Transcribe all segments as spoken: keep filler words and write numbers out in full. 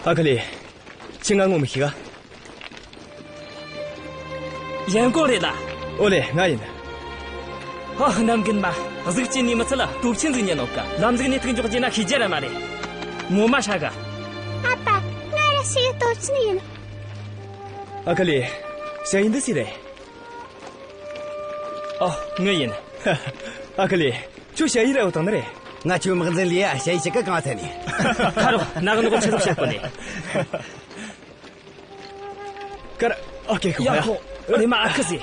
ཨ་ཁ་ལེ། ཁྱོས་ང་ངོ་མི་ཤེས་ག། ཡན་གོ་རེད་ལ། ཨོ་ལེ། ང་ཡིན། ཨ། གནམ་རྒན་མ། གཟུགས་ཅན་ནི་མི་ཚད་ལ་སྟོབས་ཆེན་ཟིག་ཉན་ནོ་ག། ལམ་ཟིག་ནས་ཐུག་འཇོག་རྒྱུ་ན་ཤེས་རྒྱུ་ར་མ་རེད། ངོ་མ་ཧྲ་ག། ཨ་ཕ། ང་ར་ཞ་ཡི་སྟོབས་ཆེན་ཡིན། ཨ་ཁ་ལེ། ཞ་ཡི་འདི་སུའི་རེད། ཨོ། ངའི་ཡིན། ཨ་ཁ་ལེ། ཁྱོད་ཞ་ཡི་ར་ཡོད་དང་ནི་རེད། ང་ཁྱོའི་དམག་འཛིན་ལི་ཡ་ཞ་ཡི་ཞིག་གི་གང་ཚད་ནས། ཁ་རོག། ནག་ནོག་ཆི་ཟིག་བཤད་གོ་ནི། ཀར། ཨ་ཁེ་ཁོ། ཡ་ཁོ། རེ་མ་ཨ་ཁི་ཟེ།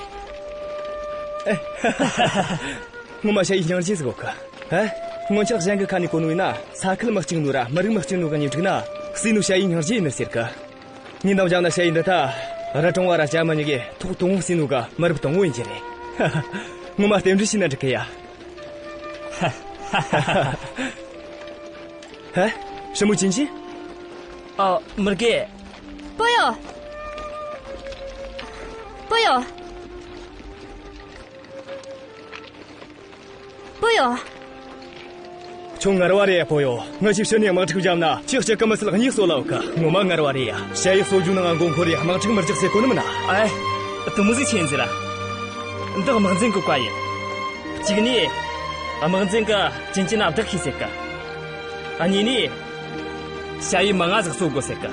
ངོ་མ་ཞ་ཡི་སྙིང་རྗེ་ཟིག་གོ་ཁ། ཧ། སྔོན་ཆད་གཞན་གི་ཁ་ནས་གོ་ནོ་ཡིན་ན། ས་ཁུལ་མི་གཅིག་ནོ་ར་མི་རིགས་མི་གཅིག་ནོ་གི་གཉེན་སྒྲིག་ན། བསད་ནོ་ཞ་ཡི་སྙིང་རྗེ་ཡིན་ནི་ཟེར་གི། ཉིན་དང་བྱམས་ན་ཞ་ཡི་འདི་ད་རི་གྲོང་བ་ར་བྱ་མི་གཉིས་གི་ཐོག་དང་པོ་བསད་ནོ་ག་མི་རབས་དང་པོ་ཡིན་རྒྱུ་རེད། ངོ་མ་རྟེན་འབྲེལ་བྱས་ན་འགྲིག་གི་ཡ། ཧ། ཧྲི་མོ་ཅིན་ཅིན། ཨ། མི་དགེ། པོ་ཡོ། པོ་ཡོ། པོ་ཡོ། ཁྱོད་ངར་བ་རེད་ཡ། པོ་ཡོ། ངས་ཁྱོད་ཕྱི་ནས་དམག་འཁྲུག་བརྒྱབ་ན་ཁྱོས་གཅིག་གིས་མི་སྲིད་གཉིས་གསོད་ལ་འོས་གི། ངོ་མ་ངར་བ་རེད་ཡ། ཞ་ཡི་གསོད་རྒྱུ་ནང་མགོ་འཁོར་རེ་དམག་འཁྲུག་མི་རྒྱག་ཟེར་གོ་ནི་མིན་ན། ཨེ། དེ་མོ་ཟིག་ཆི་ཡིན་ཟེར་ར། འདི་དམག་འཛིན་གི་བཀའ་ཡིན། གཅིག་ནས། དམག་འཛིན་གིས་ཅིན་ཅིན་ན་བདག་གིས་ཟེར་གི། ཨ། གཉིས་ནས། ཞ་ཡི་མི་ང་ཟིག་གསོད་དགོས་ཟེར་གི།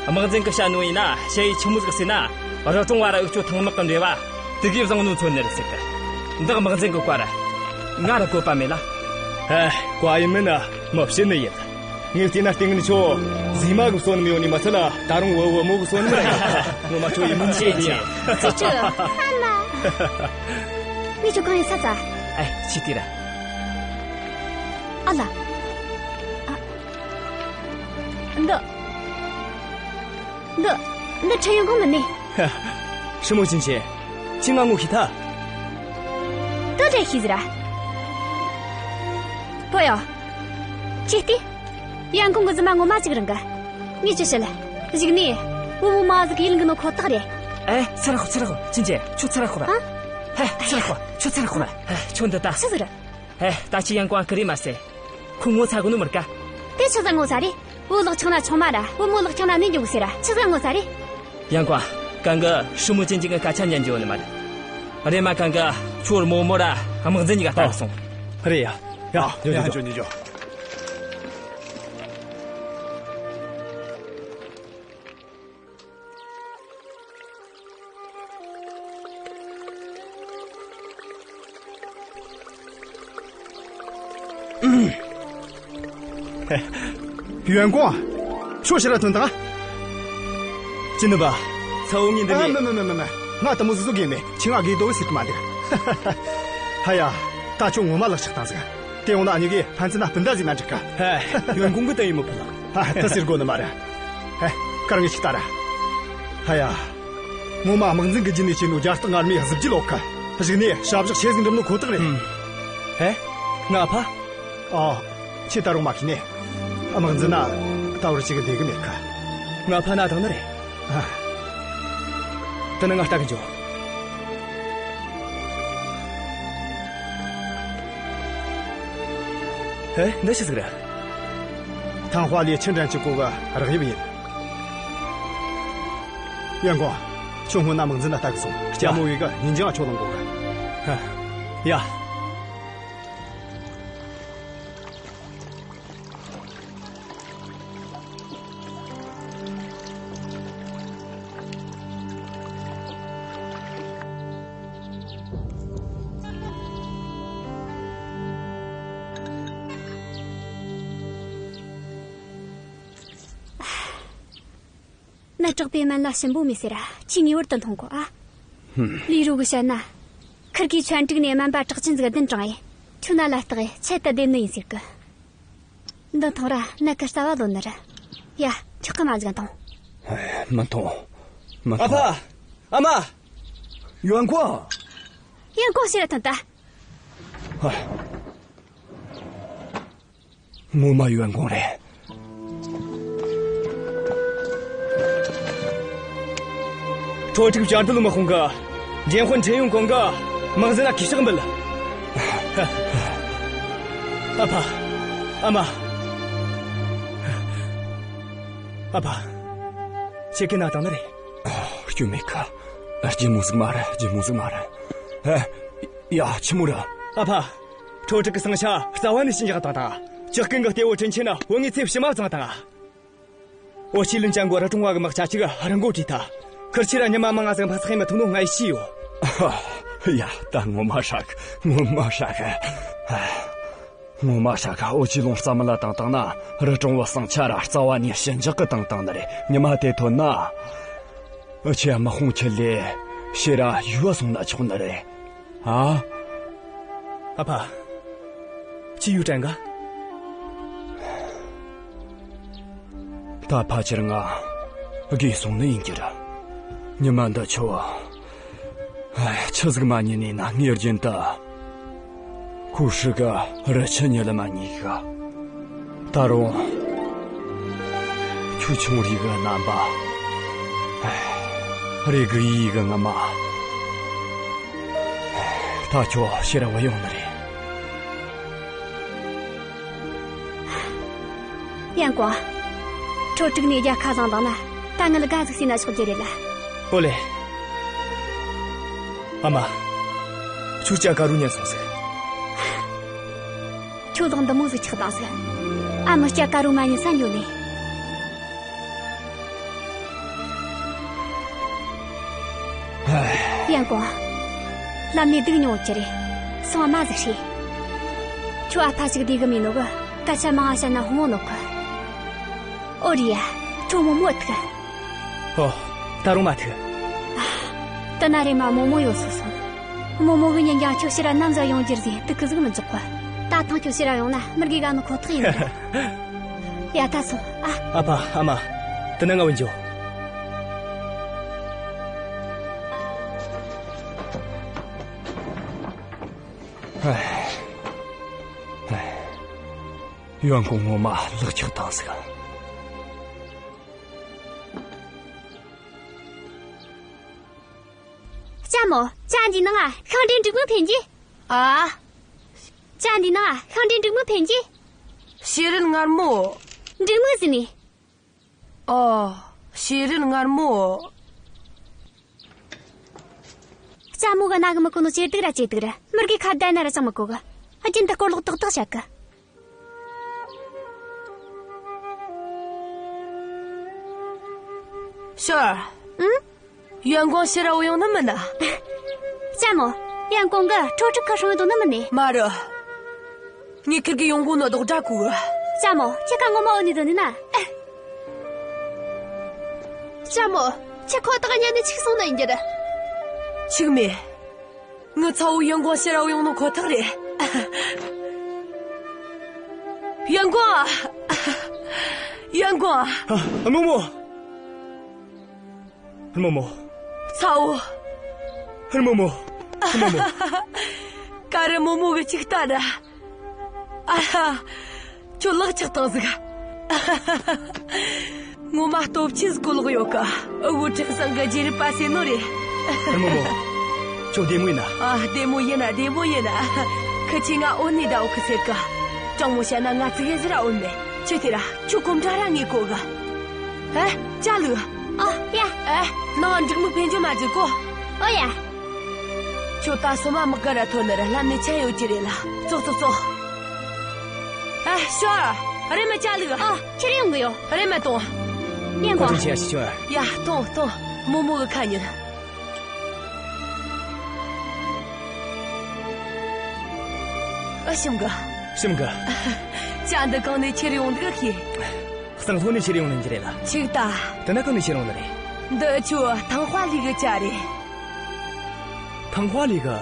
དམག་འཛིན་གིས་བཤད་ནོ་ཡིན་ན། ཞ་ཡི་ཆི་མོ་ཟིག་ཟེར་ན། རི་གྲོང་བ་ར་འུ་ཅོ་ཐང་དམག་གི་འབྲེལ་བ་དེ་གིས་བཟང་ནོ་མཚོན་ནི་རེད་ཟེར་གི། འདི་དམག་འཛིན་གི་བཀའ་རེད། ང་ར་བཀོད་པ་མེད་ལ། ཧེ། བཀའ་ཡིན་མིན་ན་མི་བྱེད་ནི་ཡིན། ངས་བལྟས་ན་སྟེང་ནས་ཁྱོད་གཟིགས་མ་གིས་གསོད་ནི་མི་ཡོང་ནི་མ་ཚད་ལ། ད་རུང་བུ་བུ་མོ་གིས་གསོད་ནི་མ་རེད། ངོ་མ་ཁྱོད་ཡིན་མིན་ཆི་ཡིན་ཡ། ཙི་ཅི། ཨ་མ། ངས་ཁྱོད་གང་ཡིན་ས་ཚ། ཨེ། ཆི་དེ་ར། ཨ་ལ། ཨ། འདི། འདི། འདི་ཁྲེན་ཡོན་ཀོང་མིན་ནི། ཧྲི་མོ་ཅིན་ཅིན། ཁྱོས་ང་ངོ་ཤེས་ཐལ། དེ་འདྲ་ཤེས་ཟེར་ར། པོ་ཡོ། ཁྱོས་ལྟོས། ཡན་གོང་གི་རྫུན་མ་ངོ་མ་ཅིག་རང་གི། ངས་ཅི་བཤད། གཞུག་ནས་བུ་མོ་མ་ཟིག་ཡིད་ལ་འགུལ་ནོ་ཁོ་ཐག་རེད། ཨེ། ཚུར་ལོག། ཚུར་ལོག། ཅིན་ཅིན། ཁྱོད་ཚུར་ལོག་ཁོ་ར། ཨ། ཧེ། ཚུར་ལོག་ཁོ། ཁྱོད་ཚུར་ལོག་ཁོ་ར། ཧེ། ཁྱོད་འདི་ད། ཆི་ཟིག་རེད། ཧེ། ད་ཁྱོས་ཡན་གོང་ང་ཁི་རེ་མ་ཟེར། ཁོ་ངོ་ཚ་གོ་ནོ་མི་རིག་ག། དེ་ཆི་ཟིག་ངོ་ཚ་རེད། བུ་ལག་ཆུང་ན་ཆུང་མ་ར། བུ་མོ་ལག་ཆུང་ན་ནི་འཇོག་ཟེར་ར། ཆི་ཟིག་ངོ་ཚ་རེད། ཡན་གོང་། གང་གི་ཧྲི་མོ་ཅིན་ཅིན་གི་སྐད་ཆ་ཉན་རྒྱུ་ཡོད་ནི་མ་རེད། རེམ་མ་གང་གི་ཁྱོད་རྨོ་མོ་ར་དམག་འཛིན་གཉིས་ཀ་ལྟ་གི་སོང་། རེད་ཡ། ཡ། ཡ། འགྱོ། འགྱོ། འགྱོ། འགྱོ། ཡོན་གོང་། ཁྱོད་ཕྱིར་ར་ཐོན་དང་། ཅི་ནུ་བ། ཚ་བོ་ངས་འདི། ཨ། མེད། མེད། མེད། མེད། མེད། ང་དེ་མོ་ཟིག་བཟོ་གི་མེད། ཁྱོས་ང་དགེ་སྡོད་ཟེར་གི་མ་འདུག། ཧ་ཡ། ད་ཁྱོད་ངོ་མ་ལག་ཆགས་བཏང་ཟིག། དེ་ཡོང་ན་འུ་གཉིས་ཀས་ཕན་ཚུན་ན་སྤུན་ཟླ་ཟིག་ན་འགྲིག་ག། ཧེ། ཡོན་གོང་གིས་དེ་ཡེད་མི་ཕོད། ཨ། དེ་ཟེར་དགོས་ནི་མ་རེད། ཧེ། ཀར་ངས་ཅིག་ལྟ་ར། ཧ་ཡ། ངོ་མ་དམག་འཛིན་གི་རྒྱུད་ནས་སྐྱེས་ནོ་རྒྱ་སྟག་ངར་མའི་གཟི་བརྗིད་ལོ་ཁ། གཞུག་ནས་བྱ་བཞག་ཆེ་ཟིག་འགྲུབ་ནོ་ཁོ་ཐག་རེད། ཧུམ། ཧེ། ང་ཕ། ཨ། ཁྱོས་ད་རུང་མ་ཤེས་ནས། དམག་འཛིན་ན་ད་བར་ཅིག་འདེད་གི་མེད་ཁ། ང་ཕ་ན་དང་ནི་རེད། ཨ། དེ་ནས་ང་ལྟ་གི་འགྱོ། ཧེ། འདི་ཆི་ཟིག་རེད། ཐང་ཧྭ་ལི་ཆིང་འགྲན་གྱི་སྐོར་གི་རགས་དབྱིབས་ཡིན། ཡོན་གོང་། ཁྱོད་སྔོན་ན་དམག་འཛིན་ན་ལྟ་གི་སོང་། ལྕམ་མོ་ཝེ་གིས་ཉིན་རྒྱུན་ང་ཁྱོད་ལ་འགོར་གི། ཧ། ཡ། ནད་དྲག་པོའི་སྨན་ལ་ཞིམ་པོ་མེད་ཟེར་ར། ཁྱོས་ངེས་པར་དུ་འཐུང་དགོས་ཨ། ཧུམ། ལུའི་རུ་གིས་བཤད་ན། ཁིར་གིས་ཆོན་ཀྲིག་ནས་སྨན་པ་གྲགས་ཅན་ཟིག་བདུན་དྲངས་ཡེ། ཁྱོད་ན་ལ་བརྟགས་ཡེ་ཆེད་དུ་བདམས་ནི་ཡིན་ཟེར་གི། འདི་འཐུང་ར་ནད་ཀྱི་རྩ་བ་ལོན་ནི་རེད། ཡ། ཁྱོད་ཀྱིས་མ་ཟིག་འཐུང་། མི་འཐུང་། མི་འཐུང་། ཨ་ཕ། ཨ་མ། ཡོན་གོང་། ཡོན་གོང་ཕྱིར་ར་ཐོན་ད། ཧ། ངོ་མ་ཡོན་གོང་རེད། ཁྲོ་ཁྲིག་བཅར་འདུལ་དམག་དཔུང་གིས་འགྲན་དཔོན་ཁྲེན་ཡོན་གོང་གི་དམག་འཛིན་ལ་གུས་ཕྱག་འབུལ། ཨ་ཕ། ཨ་མ། ཨ་ཕ། ཁྱེད་ཀྱིས་ན་བཏང་ནི་རེད། ཨ། སྐྱོན་མེད་གི། ཨ། རྒྱུ་མོ་ཟིག་མ་རེད། རྒྱུ་མོ་ཟིག་མ་རེད། ཨ། ཡ། ཆི་མོ་རེད། ཨ་ཕ། ཁྲོ་ཀྲིག་གི་ཟིང་ཆ་རྩ་བ་ནས་ཞི་འཇགས་བཏང་དང་། ཇག་རྐུན་གི་གཏེ་བོ་དྲིན་ཆེན་ན་བུ་ངའི་ཚེ་ཕྱི་མ་བཙོངས་བཏང་། འོ། ཆི་ལིན་ཅང་གོ་རི་གྲོང་བ་གི་དམག་ཆ་གཅིག་རི་མགོ་བྲིས་ཐལ། ཁིར་ཆི་ར་ཉི་མ་མང་ང་ཟིག་འཕག་འཚག་ཡེ་མི་ཐུབ་ནོ་ང་ཡི་ཤེས་ཡོད། ཡ། ད་ངོ་མ་ཧྲ་གི། ངོ་མ་ཧྲ་གི། ངོ་མ་ཧྲ་གི། འོ། ཆི་ལོང་རྩ་མེད་ལ་བཏང་བཏང་ན། རི་གྲོང་བ་ཟིང་ཆ་ར་རྩ་བ་ནས་ཞི་འཇགས་གི་བཏང་བཏང་ནི་རེད། ཉི་མ་དེ་ཐོན་ན། འུ་ཆོ་དམག་དཔུང་ཁྲིད་ལས་ཕྱིར་ར་ཡུལ་བ་སོང་ན་ཆོག་ནི་རེད། ཨ། ཨ་ཕ། ཁྱོས་ཡུལ་དྲན་ག། ད་ཕལ་ཆེར་ང་རྒས་སོང་ནི་ཡིན་རྒྱུ་རེད། ཉི་མ་འདི་ཆོ། ཨ། ཆི་ཟིག་མ་ཉན་ནི་ན། ངས་རྒྱུན་དུ་ཁོ་ཧྲི་གི་རི་ཆུ་ཉི་ལ་མ་ཉན་གི། ད་རུང་ཁྱོའི་ཆུང་རིགས་གི་རྣམ་པ། ཨ། རེ་གི་ཡི་གི་ངི་མ། ད་ཁྱོད་ཕྱིར་བུད་ཡོང་ནི་རེད། ཡན་ཀོང་། ཁྲོ་ཀྲིག་ནས་རྒྱལ་ཁ་བཟུང་བཏང་ན། ད་ངི་ལ་དགའ་ཟིག་བྱས་ན་ཆོག་རྒྱུ་རེད་ལ། ཨོ་ལེ། ཨ་མ། ཁྱོད་སྐྱ་དཀར་རོ་ཉན་སོང་ཟིག། ཁྱོད་ལག་འདི་མོ་ཟིག་ཆགས་བཏང་ཟིག། ཨ་མ་སྐྱ་དཀར་རོ་མ་ཉན་ས་འགྱོ་ནས། ཡན་ཀོང་། ལམ་ནས་སྡུག་མྱོང་ཡོད་རྒྱུ་རེད། སོང་ང་མ་ཟིག་ཧྲིལ། ཁྱོད་ཨ་ཕ་ཞིག་བདེ་གི་མེད་ནོ་གི། སྐད་ཆ་མང་ང་བཤད་ན་ཧོ་མོ་ནོ་གི། ཨོ་རེད་ཡ། ཁྱོད་རྨོ་མོ་ཐུག། ཨོ། ད་རུང་མ་ཐུག། ཨ། དེ་ན་རེམ་མ་རྨོ་མོ་ཡོད་སོ་སོང་། རྨོ་མོ་གི་ཉིན་རྒྱང་ཁྱོད་ཕྱིར་ར་ནམ་ཟིག་ཡོང་རྒྱུ་རེད་ཟེར། དུག་གི་ཟིག་མི་འཇོག་གི། ད་ཐེངས་ཁྱོད་ཕྱིར་ར་ཡོང་ན་མི་རྒས་ག་ནོ་ཁོ་ཐག་ཡིན་ནི་རེད། ཡ། ད་སོང་ཨ། ཨ་ཕ། ཨ་མ། དེ་ན་ང་བུད་འགྱོ། ཡོན་ཀོང་ངོ་མ་ལག་ཆགས་བཏང་ཟིག། ལྕམ་མོ། ཇ་འདིའི་ནང་ང་ཤིང་འབྲས་འབྲུག་མོ་འཕེན་རྒྱུ། ཨ། ཇ་འདིའི་ནང་ང་ཤིང་འབྲས་འབྲུག་མོ་འཕེན་རྒྱུ། བྱེད་རིན་མངར་མོ། འབྲུག་མོ་ཟེར་ནི། ཨོ། བྱེད་རིན་མངར་མོ། ལྕམ་མོ་གི་རྣ་གིས་མི་གོ་ནོ་ཅི་སྡུག་ར་ཅི་སྡུག་རེད། མི་རྒས་ཁ་བརྡ་ན་ར་ཅང་མི་གོ་གི། རྒྱུན་དུ་སྐོར་ལོག་ཏག་ཏག་བྱེད་གི། ཤོར། ཨང་། ཡོན་ཀོང་ཕྱིར་ར་བུད་ཡོང་ནི་མིན་ན། ལྕམ་མོ། ཡོན་ཀོང་གིས་ཁྲོ་ཀྲིག་ཁ་སྲུང་ཡོང་དོ་ནི་མིན་ནི། མ་རེད། ངས་ཁིར་གི་ཡོང་གོ་ནོ་རྡོག་སྒྲ་གོ་གི། ལྕམ་མོ། ཁྱེད་ཀ་ངོ་མ་བུད་ནས་སྡོད་ནི་ན། ལྕམ་མོ། ཁྱེད་ཁོ་ཐག་ཉན་ནས་འཆུག་སོང་ནི་ཡིན་རྒྱུ་རེད། འཆུག་མེད། ངའི་ཚ་བོ་ཡོན་ཀོང་ཕྱིར་ར་བུད་ཡོང་ནོ་ཁོ་ཐག་རེད། ཡོན་ཀོང་། ཡོན་ཀོང་། ཨ། རྨོ་མོ། རྨོ་མོ། ཚ་བོ། རྨོ་མོ། རྨོ་མོ། ཀ་རི་རྨོ་མོ་གི་ཅིག་ལྟ་ར། ཨ་ཧ། ཁྱོད་ལག་ཆགས་བཏང་ཟིག། ངོ་མ་སྟོབས་ཆེ་ཟིག་གོ་ལོག་ཡོད་གི། འུ་གོ་ཀྲིན་ཚང་གི་རྗེས་རབས་པ་ཟེར་ནོ་རེད། རྨོ་མོ། ཁྱོད་བདེ་མོ་ཡིན་ན། ཨ། བདེ་མོ་ཡིན་ན། བདེ་མོ་ཡིན་ན། ཁི་ཆོས་ང་འོ་ནི་ད་འོ་ཁི་ཟེར་གི། དྲང་མོ་བཤད་ན་ང་ཙི་གེ་ཟིག་ར་འོ་མེད། ཆི་དེ་ར་ཁྱོད་གོམ་སྒྲ་ར་ངས་གོ་གི། ཨེ། ཇ་ལུག། ཨ། ཡ། ཨེ། ནང་འབྲུག་མོ་འཕེན་རྒྱུ་མ་བརྗེད་གོ། ཨོ་ཡ། ཁྱོད་ད་སོ་མ་དམག་སྒར་ར་ཐོན་ནི་ར་ལམ་ནས་ཆད་ཡོད་རྒྱུ་རེད་ལ། ཙོག་ཙོག་ཙོག། ཨ། ཤོར། རེམ་མ་ཇ་ལུག། ཨ། ཁྱེར་ཡོང་གི་ཡོད། རེམ་མ་ཐོངས། ཡན་ཁོ་ཀོང་། ཁྲིན་ཆེ་ཡ་ཞིག་ཤོར། ཡ། ཐོངས་ཐོངས། རྨོ་མོ་གི་ཁ་ཉོན། ཨ། ཞིམ་གི། ཞིམ་གི། ཇ་འདི་གང་ནས་ཁྱེར་ཡོང་འདུག་ཤེས། ཟངས་ལྷོ་ནས་ཁྱེར་ཡོང་ནི་རེད་ལ། ཆིག་ད། དེ་ན་གང་ནས་ཁྱེར་ཡོང་ནི་རེད། འདི་ཁྱོའི་ཐང་ཧྭ་ལི་གི་ཇ་རེད། ཐང་ཧྭ་ལི་གི།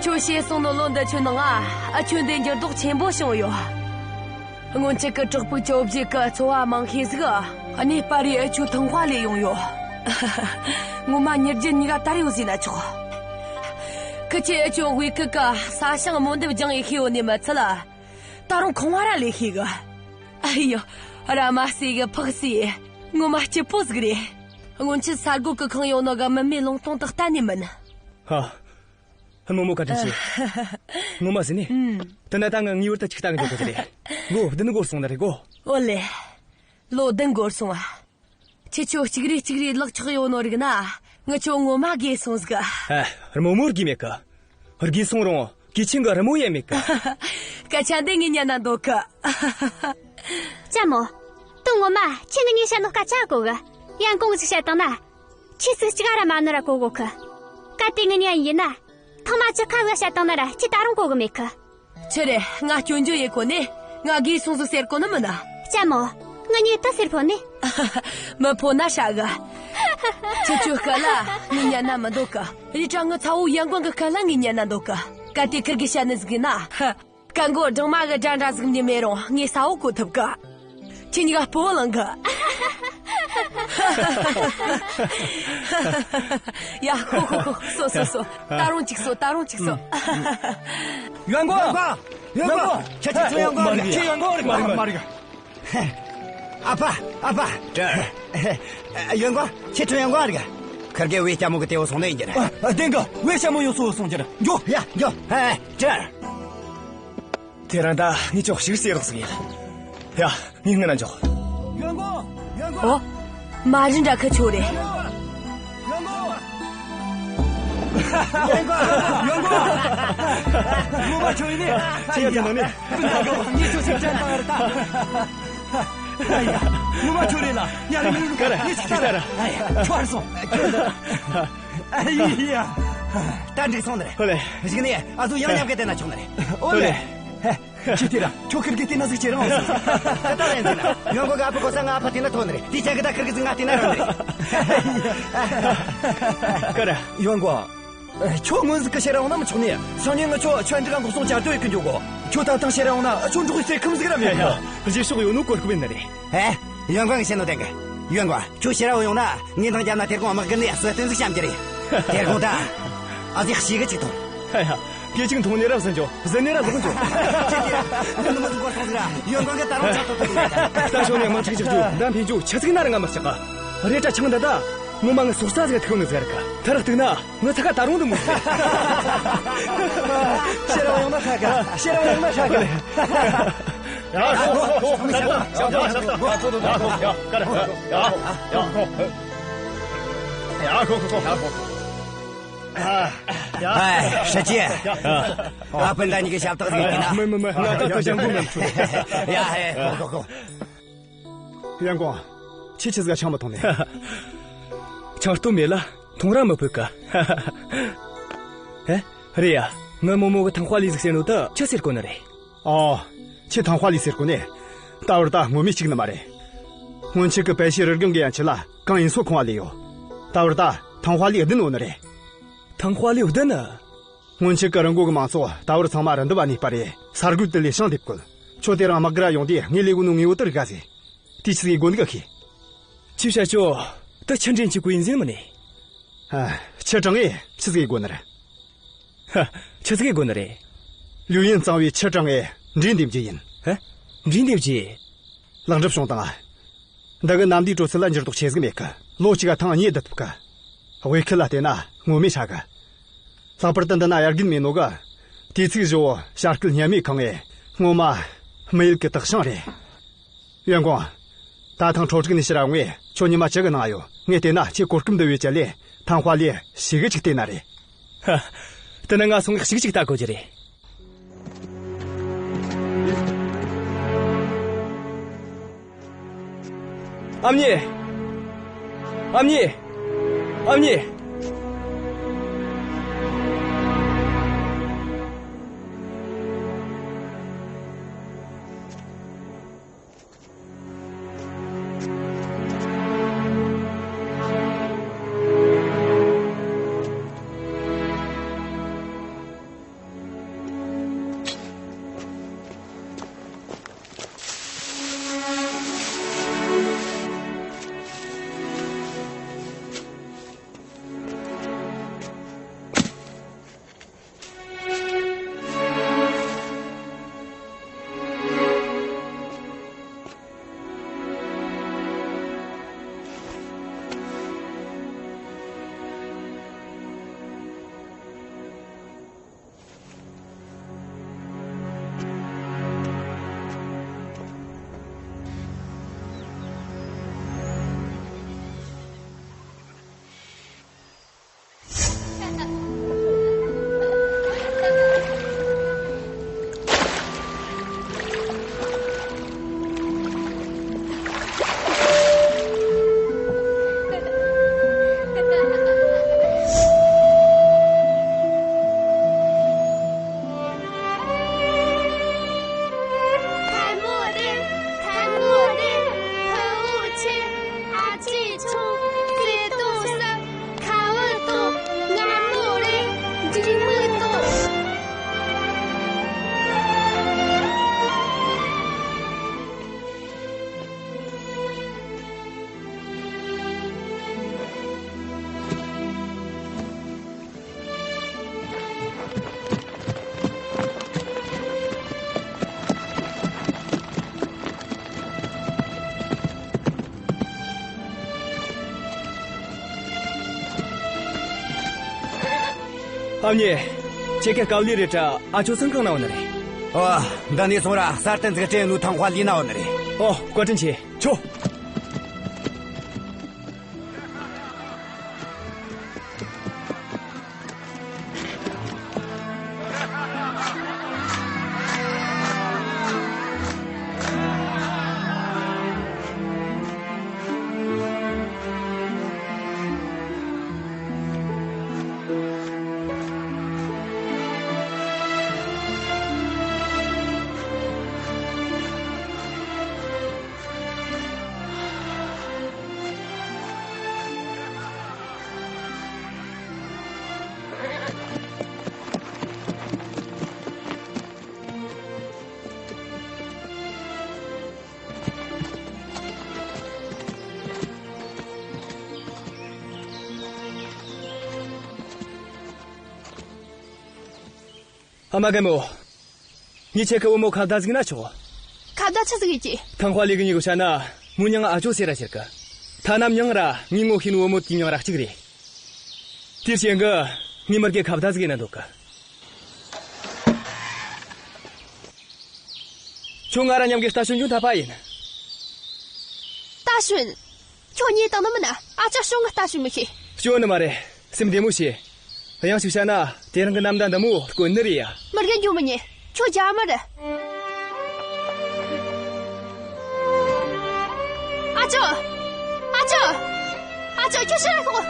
ཁྱོད་ཤེས་སོང་ནོ་ལོ་འདི་ཆོའི་ནང་ང་ཨ་ཁྱོད་འདི་འགྱུར་ལྡོག་ཆེན་པོ་བྱུང་ཡོད། སྔོན་ཆད་ཀྱི་བྲག་ཕུག་བཅོ་བརྒྱད་ཀྱི་ཚོ་བ་མང་ཤས་ཟིག་གནས་སྤར་རེ་ཨ་ཁྱོའི་ཐང་ཧྭ་ལི་ཡོང་ཡོད། ངོ་མ་མྱི་རྒྱུད་གཉིས་ཀ་དར་ཡོད་ཟེར་ན་ཆོག། ཁི་ཆོས་ཨ་ཁྱོའི་དབུས་ཁུལ་གི་ས་ཞིང་རྨོ་འདེབས་སྦྱངས་ཡེ་ཤེས་ཡོད་ནི་མི་ཚད་ལ། ད་རུང་ཁང་བ་ར་ལས་ཤེས་གི། ཨ་ཡོ། ར་མ་སེ་གི་ཕག་སེ། ངོ་མ་སྐྱིད་པོ་ཟིག་རེད། སྔོན་ཆད་ས་སྒོ་གི་ཁང་ཡོད་ནོ་གི་མི་མེད་ལུང་སྟོང་དག་གཏན་ནས་མིན། ཧ། རྨོ་མོ་བཀའ་དྲིན་ཆེ། ངོ་མ་ཟིན་ནི། ཨུམ། དེ་ན་ད་ང་ངེས་པར་དུ་ཅིག་ལྟ་གི་འཇུག་དགོས་ཀྱི་རེད། གོ། བདུན་གོ་སོང་ནི་རེད་གོ། ཨོ་ལེ། ལོ་བདུན་འགོར་སོང་ཨ། ཁྱེད་ཆོ་གཅིག་རེ་གཅིག་རེ་ལག་ཆགས་ཡོད་ནོ་རིག་ན། ངི་ཆོ་ངོ་མ་རྒས་སོང་ཟིག་ཨ། རྨོ་མོར་རྒས་མེད་གི། རྒས་སོང་རུང་གོས་ཆེན་གི་རི་མོ་ཡེ་མེད་གི། སྐད་ཆ་འདི་ངས་ཉན་ན་འདོད་གི། ལྕམ་མོ། དོན་ངོ་མ་ཁྱེད་ངི་ཉེ་བཤད་ནོ་སྐད་ཆ་གོ་གི། ཡན་གོང་ཟིག་བཤད་བཏང་ན། ཁྱེད་ཟིག་གཅིག་ར་མ་ནོར་ར་གོ་གོ་གི། གལ་ཏེ་ངི་ཉན་ཡིན་ན། ཐེངས་མ་བཅུ་ཁ་ཟིག་བཤད་བཏང་ན་ར་ཁྱེད་ད་རུང་གོ་གི་མེད་གི། ཆི་རེད། ང་སྐྱོན་བརྗོད་ཡེ་གོ་ནི། ང་རྒས་སོང་ཟིག་ཟེར་གོ་ནི་མིན་ན། ལྕམ་མོ། ངི་ཉེ་དེ་ཟེར་ཕོད་ནི། མི་ཕོད་ན་ཧྲ་གི། ཁྱེད་ཆོའི་སྐད་ལ་ངས་ཉན་ན་མི་འདོད་གི། རེད་དྲ་ངི་ཚ་བོ་ཡན་གོང་གི་སྐད་ལ་ངས་ཉན་ན་འདོད་གི། གལ་ཏེ་ཁིར་གིས་བཤད་ནི་ཟིག་ཡིན་ན། སྐད་མགོ་སྦྲང་མ་གི་སྒྲ་འདྲ་ཟིག་འདི་མེད་རུང་ངས་གསལ་བོ་གོ་ཐུབ་གི། ཁྱེད་གཉིས་ཀ་སྤོ་བོ་ལངས་གི། ཡ། ཧོ་ཧོ་ཧོ། སོ་སོ་སོ། ད་རུང་གཅིག་སོ། ད་རུང་གཅིག་སོ། ཡོན་ཀོང་། ཡོན་ཀོང་། ཁྱེད་ཀྱི་ཚོ་ཡོན་ཀོང་རེད། ཁྱེད་ཡོན་ཀོང་རེད། མ་རེད། མ་རེད། ཨ་ཕ། ཨ་ཕ། ཀྲེར། ཡོན་ཀོང་། ཁྱེད་ཚོ་ཡོན་ཀོང་རེད། ཁིར་གེ་བུ་ལྕམ་མོ་གི་ཏེ་བོ་སོང་ནི་ཡིན་རྒྱུ་རེད། ཨ། བདེན་གི། བུ་ལྕམ་མོ་ཡོང་སོ་སོང་རྒྱུ་རེད། འགྱོ། ཡ། འགྱོ། ཨ། ཀྲེར། དེ་རིང་ད་ངས་ཅོག་ཞིག་ཟེར་རོགས་ཟིག་ཡིན། ཡ། ངས་སྔོན་ན་འཇོག་ཡོན་ཀོང་། ཡོན་ཀོང་། ཨོ། མ་རིན་དྲ་ཁི་ཆོ་རེད། ཡོན་ཀོང་། ཡོན་ཀོང་། ཡོན་ཀོང་། ངོ་མ་ཁྱོད་ཡིན་ནི། ཅི་ཡ་ཅི་ནང་ནི། སྤུན་ཟླ་གི་ངས་ཁྱོད་ཞིག་དྲན་བཏང་ཡ་རེད་ད། ཨ་ཡ། ངོ་མ་ཁྱོད་རེད་ལ། ཡ་རེད། ངས་ཁྱོད་ལྟ་ར། ཨ་ཡ། ཁྱོད་སོང་། ཨ་ཡ། ད་འགྲིག་སོང་ནི་རེད། ཧོ་ལེ། གཞུག་ནས་ཨ་ཟོ་ཡང་མཉམ་གི་དེ་ན་ཆོག་ནི་རེད། ཧོ་ལེ། ཧེ། ཅི་དེ་ར། ཁྱོད་ཁིར་གི་དེ་ན་ཟིག་ཅེ་རང་ཟིག་ད་ད་རེད་ཟིག་ན། ཡོན་ཀོང་གི་ཨ་ཕ་གོ་ས་ང་ཨ་ཕ་དེ་ན་ཐོན་ནི་རེད། དེ་ཆ་གི་ད་ཁིར་གི་ཟིག་ང་དེ་ན་རང་ནི་རེད། ཀ་ར། ཡོན་ཀོང་། ཁྱོད་སྔོན་ཟིག་གི་ཤེད་ར་འོང་ན་མི་ཆོག་ནི། སང་ཉིན་ང་ཆོ་ཆོས་འབྲེལ་ལ་འགོག་སྲུང་བཅར་དུ་ཡི་གི་འཇུག་གོ། ཁྱོད་ད་ཐེངས་ཤེད་ར་འོང་ན་ཁྱོད་འགྲོགས་གི་སེ་ཁུམ་ཟིག་ར་མེད་གི། ཡ་ཡ། རྗེས་ཕྱོགས་ཡོད་ནོ་གོ་སྐབས་ཡིན་ནི་རེད། ཧེ། ཡོན་ཀོང་གིས་བཤད་ནོ་བདེན་གི། ཡོན་ཀོང་། ཁྱོད་ཕྱིར་ར་བུད་ཡོང་ན་ངས་དང་མཉམ་ན་དེ་དགོང་དམག་སྒར་ནས་གསོལ་སྟོན་ཟིག་བཤམས་རྒྱུ་རེད། དེ་དགོང་ད་ཨ་ཟིག་ཞེ་གི་ཅིག་ཐོངས། ཧ་ཡ། སྐད་ཅིག་འཐུང་ནས་ར་བཟི་འགྱོ། བཟི་ནས་ར་ལོག་འགྱོ། ཁྱེད་ཀྱིས་ནུ་མོ་ཟིག་སྐོར་སོང་ཟིག་ར། ཡོན་ཀོང་གིས་ད་རུང་ཆག་ཐོག་ཐོག་ཡོད། ད་ཞོགས་ནས་དམག་འཁྲུག་རྒྱག་རྒྱུ་འདང་འཕེན་རྒྱུ་ཆི་ཟིག་ན་ར་ང་མི་སྐྲག་གི། རེད་དྲ་ཆང་འདི་ད་ངོ་མ་ངའི་སྲོག་རྩ་ཟིག་ཐུག་ནི་ཟེར་གི། ཐ་རག་ཐུག་ན། ངི་ཚ་ཁ་ད་རུང་དུ་མོ། ཕྱིར་ར་ཡོང་ན་ཧྲ་གི། ཕྱིར་ར་ཡོང་ན་ཧྲ་གི། ཨ། ཧྲ་ཅི། ཨ། ཨ་སྤུན་ཟླ་གཉིས་ཀྱི་ཞབས་ཏོག་ཟིག་ཡིན་ན། མི་མི་མི། ང་ད་ད་ཞང་གོ་མེད་ཆུ། ཡ་ཧེ། ཧོ་ཧོ་ཧོ། ཡོན་ཀོང་། ཁྱེད་ཆི་ཟིག་ཆང་མི་འཐུང་ནི། ཆང་སྟོབས་མེད་ལ་འཐུང་ར་མི་ཕོད་གི། ཧེ། རེད་ཡ། ངི་རྨོ་མོ་གིས་ཐང་ཧྭ་ལི་ཟིག་ཟེར་ནོ་ད་ཆི་ཟེར་གོ་ནི་རེད། ཨོ། ཁྱེད་ཐང་ཧྭ་ལི་ཟེར་གོ་ནི། ད་བར་ད་ངོ་མས་གཅིག་ནི་མ་རེད། སྔོན་ཆད་གི་པད་ཤེར་རི་སྒང་གི་ཡན་ཆད་ལ་གངས་ཡིན་སོ་ཁང་བ་ལས་ཡོད། ད་བར་ད་ཐང་ཧྭ་ལི་བདུན་ཡོད་ནི་རེད། ཐང་ཧྭ་ལི་བདུན་ནི། སྔོན་ཆད་ཀྱི་རི་མགོ་གི་མང་ཚོགས་ད་བར་ཚང་མ་རི་འདབས་བ་གནས་པ་རེད། ས་རྒོད་དེ་ལས་ཞིང་འདེབས་གོ། ཁྱོད་དེ་རིང་དམག་སྒར་ཡོང་དུས་ངས་ལས་གོ་ནོ་དངོས་པོ་དེ་རིག་ག་ཟེ། དེ་ཆི་ཟིག་ཡེ་དགོ་ནི་ག་ཤེས། ཁྱོས་བཤད་ཆོག་ད་ཆི་འདྲེན་བྱེད་དགོས་ཡིན་ཟེར་མི་ནི། ཨ། ཁྱི་དྲང་ངས་ཆི་ཟིག་ཡེ་དགོ་ནི་རེད། ཧ། ཆི་ཟིག་ཡེ་དགོ་ནི་རེད། ལིའུ་ཡིན་གཙང་བོའི་ཁྱི་དྲང་ངས་འདྲེ་འདེབས་རྒྱུ་ཡིན། ཧ། འདྲེ་འདེབས་རྒྱུ། ལེགས་འགྲུབ་བྱུང་དང་། འདི་གི་གནམ་བདེ་དྲོད་ཚད་ལ་འགྱུར་ལྡོག་ཆེ་ཟིག་མེད་གི། ལོ་གཅིག་ག་ཐེངས་གཉིས་བསྡུ་ཐུབ་གི། དབུས་ཁུལ་ལ་བལྟས་ན་ངོ་མས་ཧྲ་གི། ལྷག་པར་དུ་འདི་ན་དབྱར་དགུན་མེད་ནོ་གི། དུས་ཚིགས་བཞི་བོ་བྱ་སྐུལ་སྙེ་མས་གང་ངེ། སྔོན་མ་སྨུག་ཡུལ་གི་དག་ཞིང་རེད། ཡོན་ཀོང་། ད་ཐེངས་ཁྲོ་དྲུག་ནས་ཕྱིར་འོང་ངས་ཁྱོད་ཉི་མ་བཅུ་གི་ནང་ཡོད། ངས་བལྟས་ན་ཁྱེད་གོ་སྐབས་འདི་བས་བཅད་ལས་ཐང་ཧྭ་ལི་ཞེ་གི་ཅིག་བལྟས་ན་རེད། ཧ། དེ་ན་ང་སོང་ངས་ཞིག་ཅིག་ལྟ་དགོ་རྒྱུ་རེད། ཨ་མྱེས། ཨ་མྱེས། ཨ་མྱེས། ཨ་མྱེས། ཁྱེད་ཀའི་དཀའ་ལས་རེད་དྲ། ཨ་ཅོ་ཚང་གང་ན་ཡོད་ནི་རེད། ཨོ། འདི་ནས་སོང་ར་གསར་དུ་འཛུགས་སྐྲུན་ནུས་ཐང་ཧྭ་ལི་ན་ཡོད་ནི་རེད། ཨོ། བཀའ་དྲིན་ཆེ། ཆོ། ཨ་མ་རྒན་མོ། ངས་ཁྱེད་ཀྱི་བུ་མོ་ཁ་བརྡ་ཟིག་ན་ཆོག་ཁ་བརྡ་ཆི་ཟིག་ཡིན་གྱི། ཐང་ཧྭ་ལི་གི་མྱི་གི་བཤད་ན། མོའི་མྱིང་ང་ཨ་ཅོ་ཟེར་ར་ཟེར་གི། ཐ་ན་མྱིང་ར་ངས་ངོ་ཤེས་ནོ་བུ་མོ་དེའི་མྱིང་ར་གཅིག་རེད། དེའི་རྐྱེན་གི། ངས་མོར་གི་ཁ་བརྡ་ཟིག་ཡེད་ན་འདོད་གི། ཁྱོད་ང་ར་མཉམ་གི་རྟ་ཞོན་རྒྱུ་འཐད་པ་ཡིན། རྟ་ཞོན། ཁྱོད་ཉེས་བཏང་ནི་མིན་ན། ཨ་ཅག་ཞོན་གི་རྟ་ཞོན་མི་ཤེས། ཞོན་ནི་མ་རེད། སེམས་བདེ་མོ་བྱོས། གཡང་ཞིག་བྱས་ན་དེ་རིང་གི་ནམ་ཟླ་འདི་མོ་དཀོན་ནི་རེད་ཡ། མོར་གི་འགྱོ་མི་ཉན། ཁྱོད་རྒྱ་མི་རེད། ཨ་ཅོ། ཨ་ཅོ། ཨ་ཅོ། ཁྱོད་ཕྱིར་ར་ཤོག་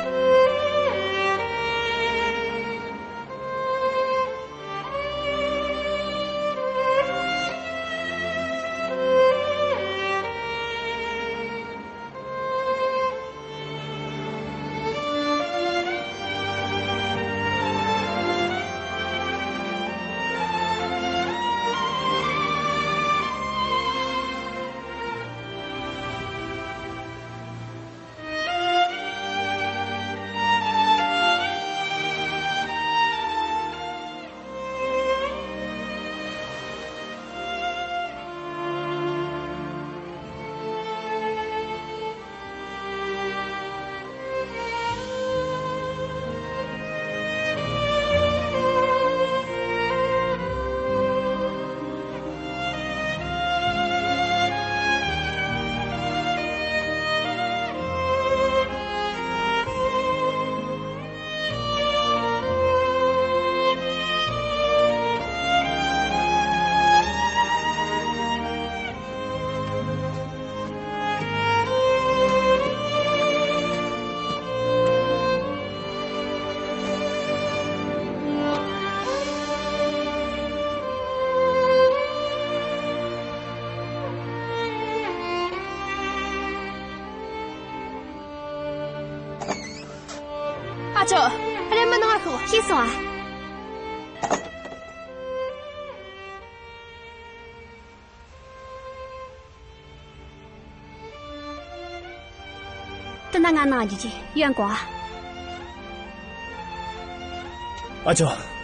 ཨ་ཅོ། རེམ་མ་ནང་ང་ཤོག་ཤེས་སོང་ཨ། དེ་ན་ང་ནང་ང་འགྱོ་རྒྱུ། ཡོན་གོང་ཨ། ཨ་ཅོ།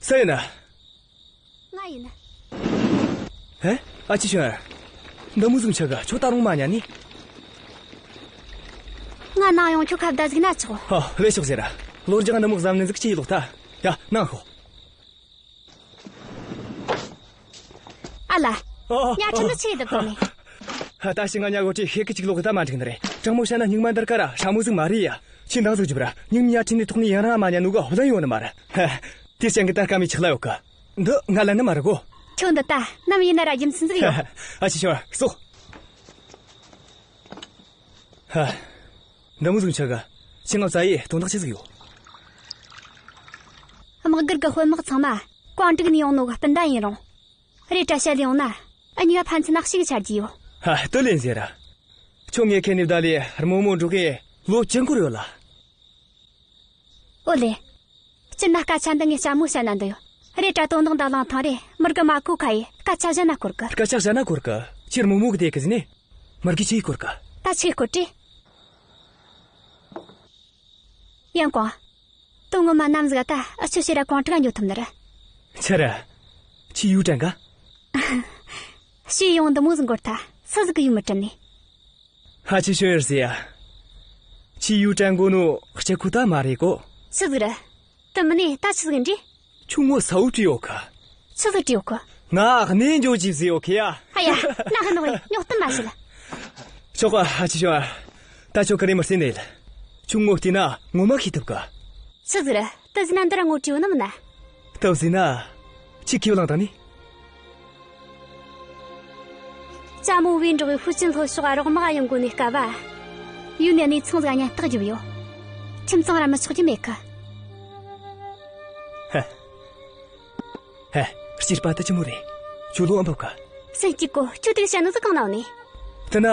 སུ་ཡིན་ན། ང་ཡིན། ཧེ། ཨ་ཅེ་ཞོན། འདི་མོ་ཟིག་ཆག་ག་ཁྱོད་ད་རུང་མ་ཉན་ནི། ང་ནང་ཡོང་ཁྱོད་ཁ་བརྡ་ཟིག་ན་ཆོག་ཧ། ལས་ཤོག་ཟེར། གློ་རྒྱག་འདི་མོ་གཟབ་ནན་ཟིག་ཅི་ཡི་ལོག་ཐ། ཡ། ནང་ཤོག་ཨ་ལ། ཨོ། ཉལ་ཁྲི་འདི་ཆི་ཡི་བཏབ་ནི། ཧ། ད་ཞིག་ང་ཉལ་གོ་ཁྲི་ཤེས་ཀི་ཅིག་ལོག་གི་ད་མ་འགྲིག་ནི་རེད། དྲང་མོ་བཤད་ན་སྙིགས་མ་འདིར་ཀ་ར་ཧྲ་མོ་ཟིག་མ་རེད་ཡ། ཁྱི་འདང་ཟིག་རྒྱུབ་ར། སྙིང་ཉལ་ཁྲི་འདི་ཐོག་ནས་ཡང་རང་མ་ཉལ་ནོ་གི་ཧོ་ལན་ཡོད་ནི་མ་རེད། ཧ། དེ་ཅན་གི་ད་སྐམ་མི་ཆག་ལ་ཡོད་གི། འདི་ང་ལ་ནི་མ་རེད་གོ། ཁྱོད་འདི་ད་ནམ་ཡིན་ན་ར་རྒྱུ་མཚན་ཟིག་ཡོད། ཨ་ཅེ་ཞོན་སོ། ཧ། འདི་མོ་ཟིག་ཆག་ག་ཁྱི་ང་བཙལ་ཡེ་དོན་དག་ཆི་ཟིག་ཡོད། དམག་སྒར་གི་དཔོན་དམག་ཚང་མ་ཀོང་ཀྲིག་ནས་ཡོང་ནོ་གི་སྤུན་ཟླ་ཡིན་རུང་། རེད་དྲ་བཤད་ལས་ཡོང་ན་འུ་གཉིས་ཀ་ཕན་ཚུན་ན་ཞིག་ཆ་རྒྱུ་ཡོད། ཧ། དེ་ལན་ཟེར་ར། ཁྱོད་ངས་ཁེ་ནི་བདའ་ལས་རྨོ་མོ་འགྲོ་གི་ལོ་ཅི་འགོར་ཡོད་ལ། ཨོ་ལེ། སྤྱིར་ན་སྐད་ཆ་འདི་ངས་ལྕམ་མོ་བཤད་ན་འདོད་ཡོད། རེད་དྲ་དོན་དག་འདི་གླེང་ཐེངས་རེ་མུར་གི་མ་གོ་ཁ་ཡེ་སྐད་ཆ་གཞན་ན་སྐོར་གི། སྐད་ཆ་གཞན་ན་སྐོར་གི། ཁྱེད་རྨོ་མོ་གི་དེ་གི་ཟིན་ནས། མུར་གི་ཆི་ཡི་སྐོར་གི། ད་ཆི་སྐོར་དྲི། ཡང་ཀོང་། དོན་ངོ་མ་ནམ་ཟིག་ད་ཨ་ཆོ་ཕྱིར་ར་ཀོང་ཀྲིག་ག་འགྱོ་ཐུབ་ནི་རེད། ཆི་རེད། ཁྱི་ཡུས་དྲན་ག་ཕྱི་ཡོང་འདི་མོ་ཟིག་འགོར་ཐལ། སུ་ཟིག་གི་ཡུས་མི་དྲན་ནི། ཧ། ཅི་ཞོན་ཡར་ཟེར་ཡ། ཁྱི་ཡུས་དྲན་གོ་ནོ་སྐྱེ་ཁུ་ད་མ་རེད་གོ། ཆི་ཟིག་རེད། དེ་མིན་ནས་ད་ཆི་ཟིག་འདྲི། ཁྱོད་ངོ་ས་བོ་བྲིས་ཡོད་གི། ཆི་ཟིག་བྲིས་ཡོད་གི། ང་གནས་འཇོག་ཅིག་ཟེར་ཡོད་གི་ཡ། ཨ་ཡ། ན་ཧ་ནོ་ཉོག་གཏམ་མ་བྱེད་ལ། ཆོག་ག་ཧ། ཅི་ཞོན། ད་ཁྱོད་ཀ་རེ་མི་སེམས་ནས། ཁྱོད་ངོ་བལྟས་ན་ངོ་མ་ཤེས་ཐུབ་གི། ཆི་ཟིག་རེད། དེ་ཟིན་ན་འདི་ར་ངོ་བྲིས་ཡོད་ནི་མིན་ན། དེ་ཟིན་ན། ཁྱི་ཁེ་བ་ལང་དང་ནི། ལྕམ་མོ་བུའི་འབྲོག་གི་ཧུའུ་ཅིན་ལྷོ་ཕྱོགས་རོགས་དམག་ཡོང་གོ་ནི་སྐབས། ཡུལ་ནས་གནས་ཚང་ཟིག་ག་ཉེན་རྟོག་རྒྱུབ་ཡོད། ཁྱིམ་ཚང་ར་མི་ཆོག་རྒྱུ་མེད་གི། ཧ། ཧ། སྐྱེས་པ་དེ་ཆི་མོ་རེད། ཁྱོད་ལོ་ཨམ་པོ་ག་སེམས་སྐྱིད་གོ། ཁྱོད་དེ་བཤད་ནི་ཟིག་གང་ན་ནི། དེ་ན།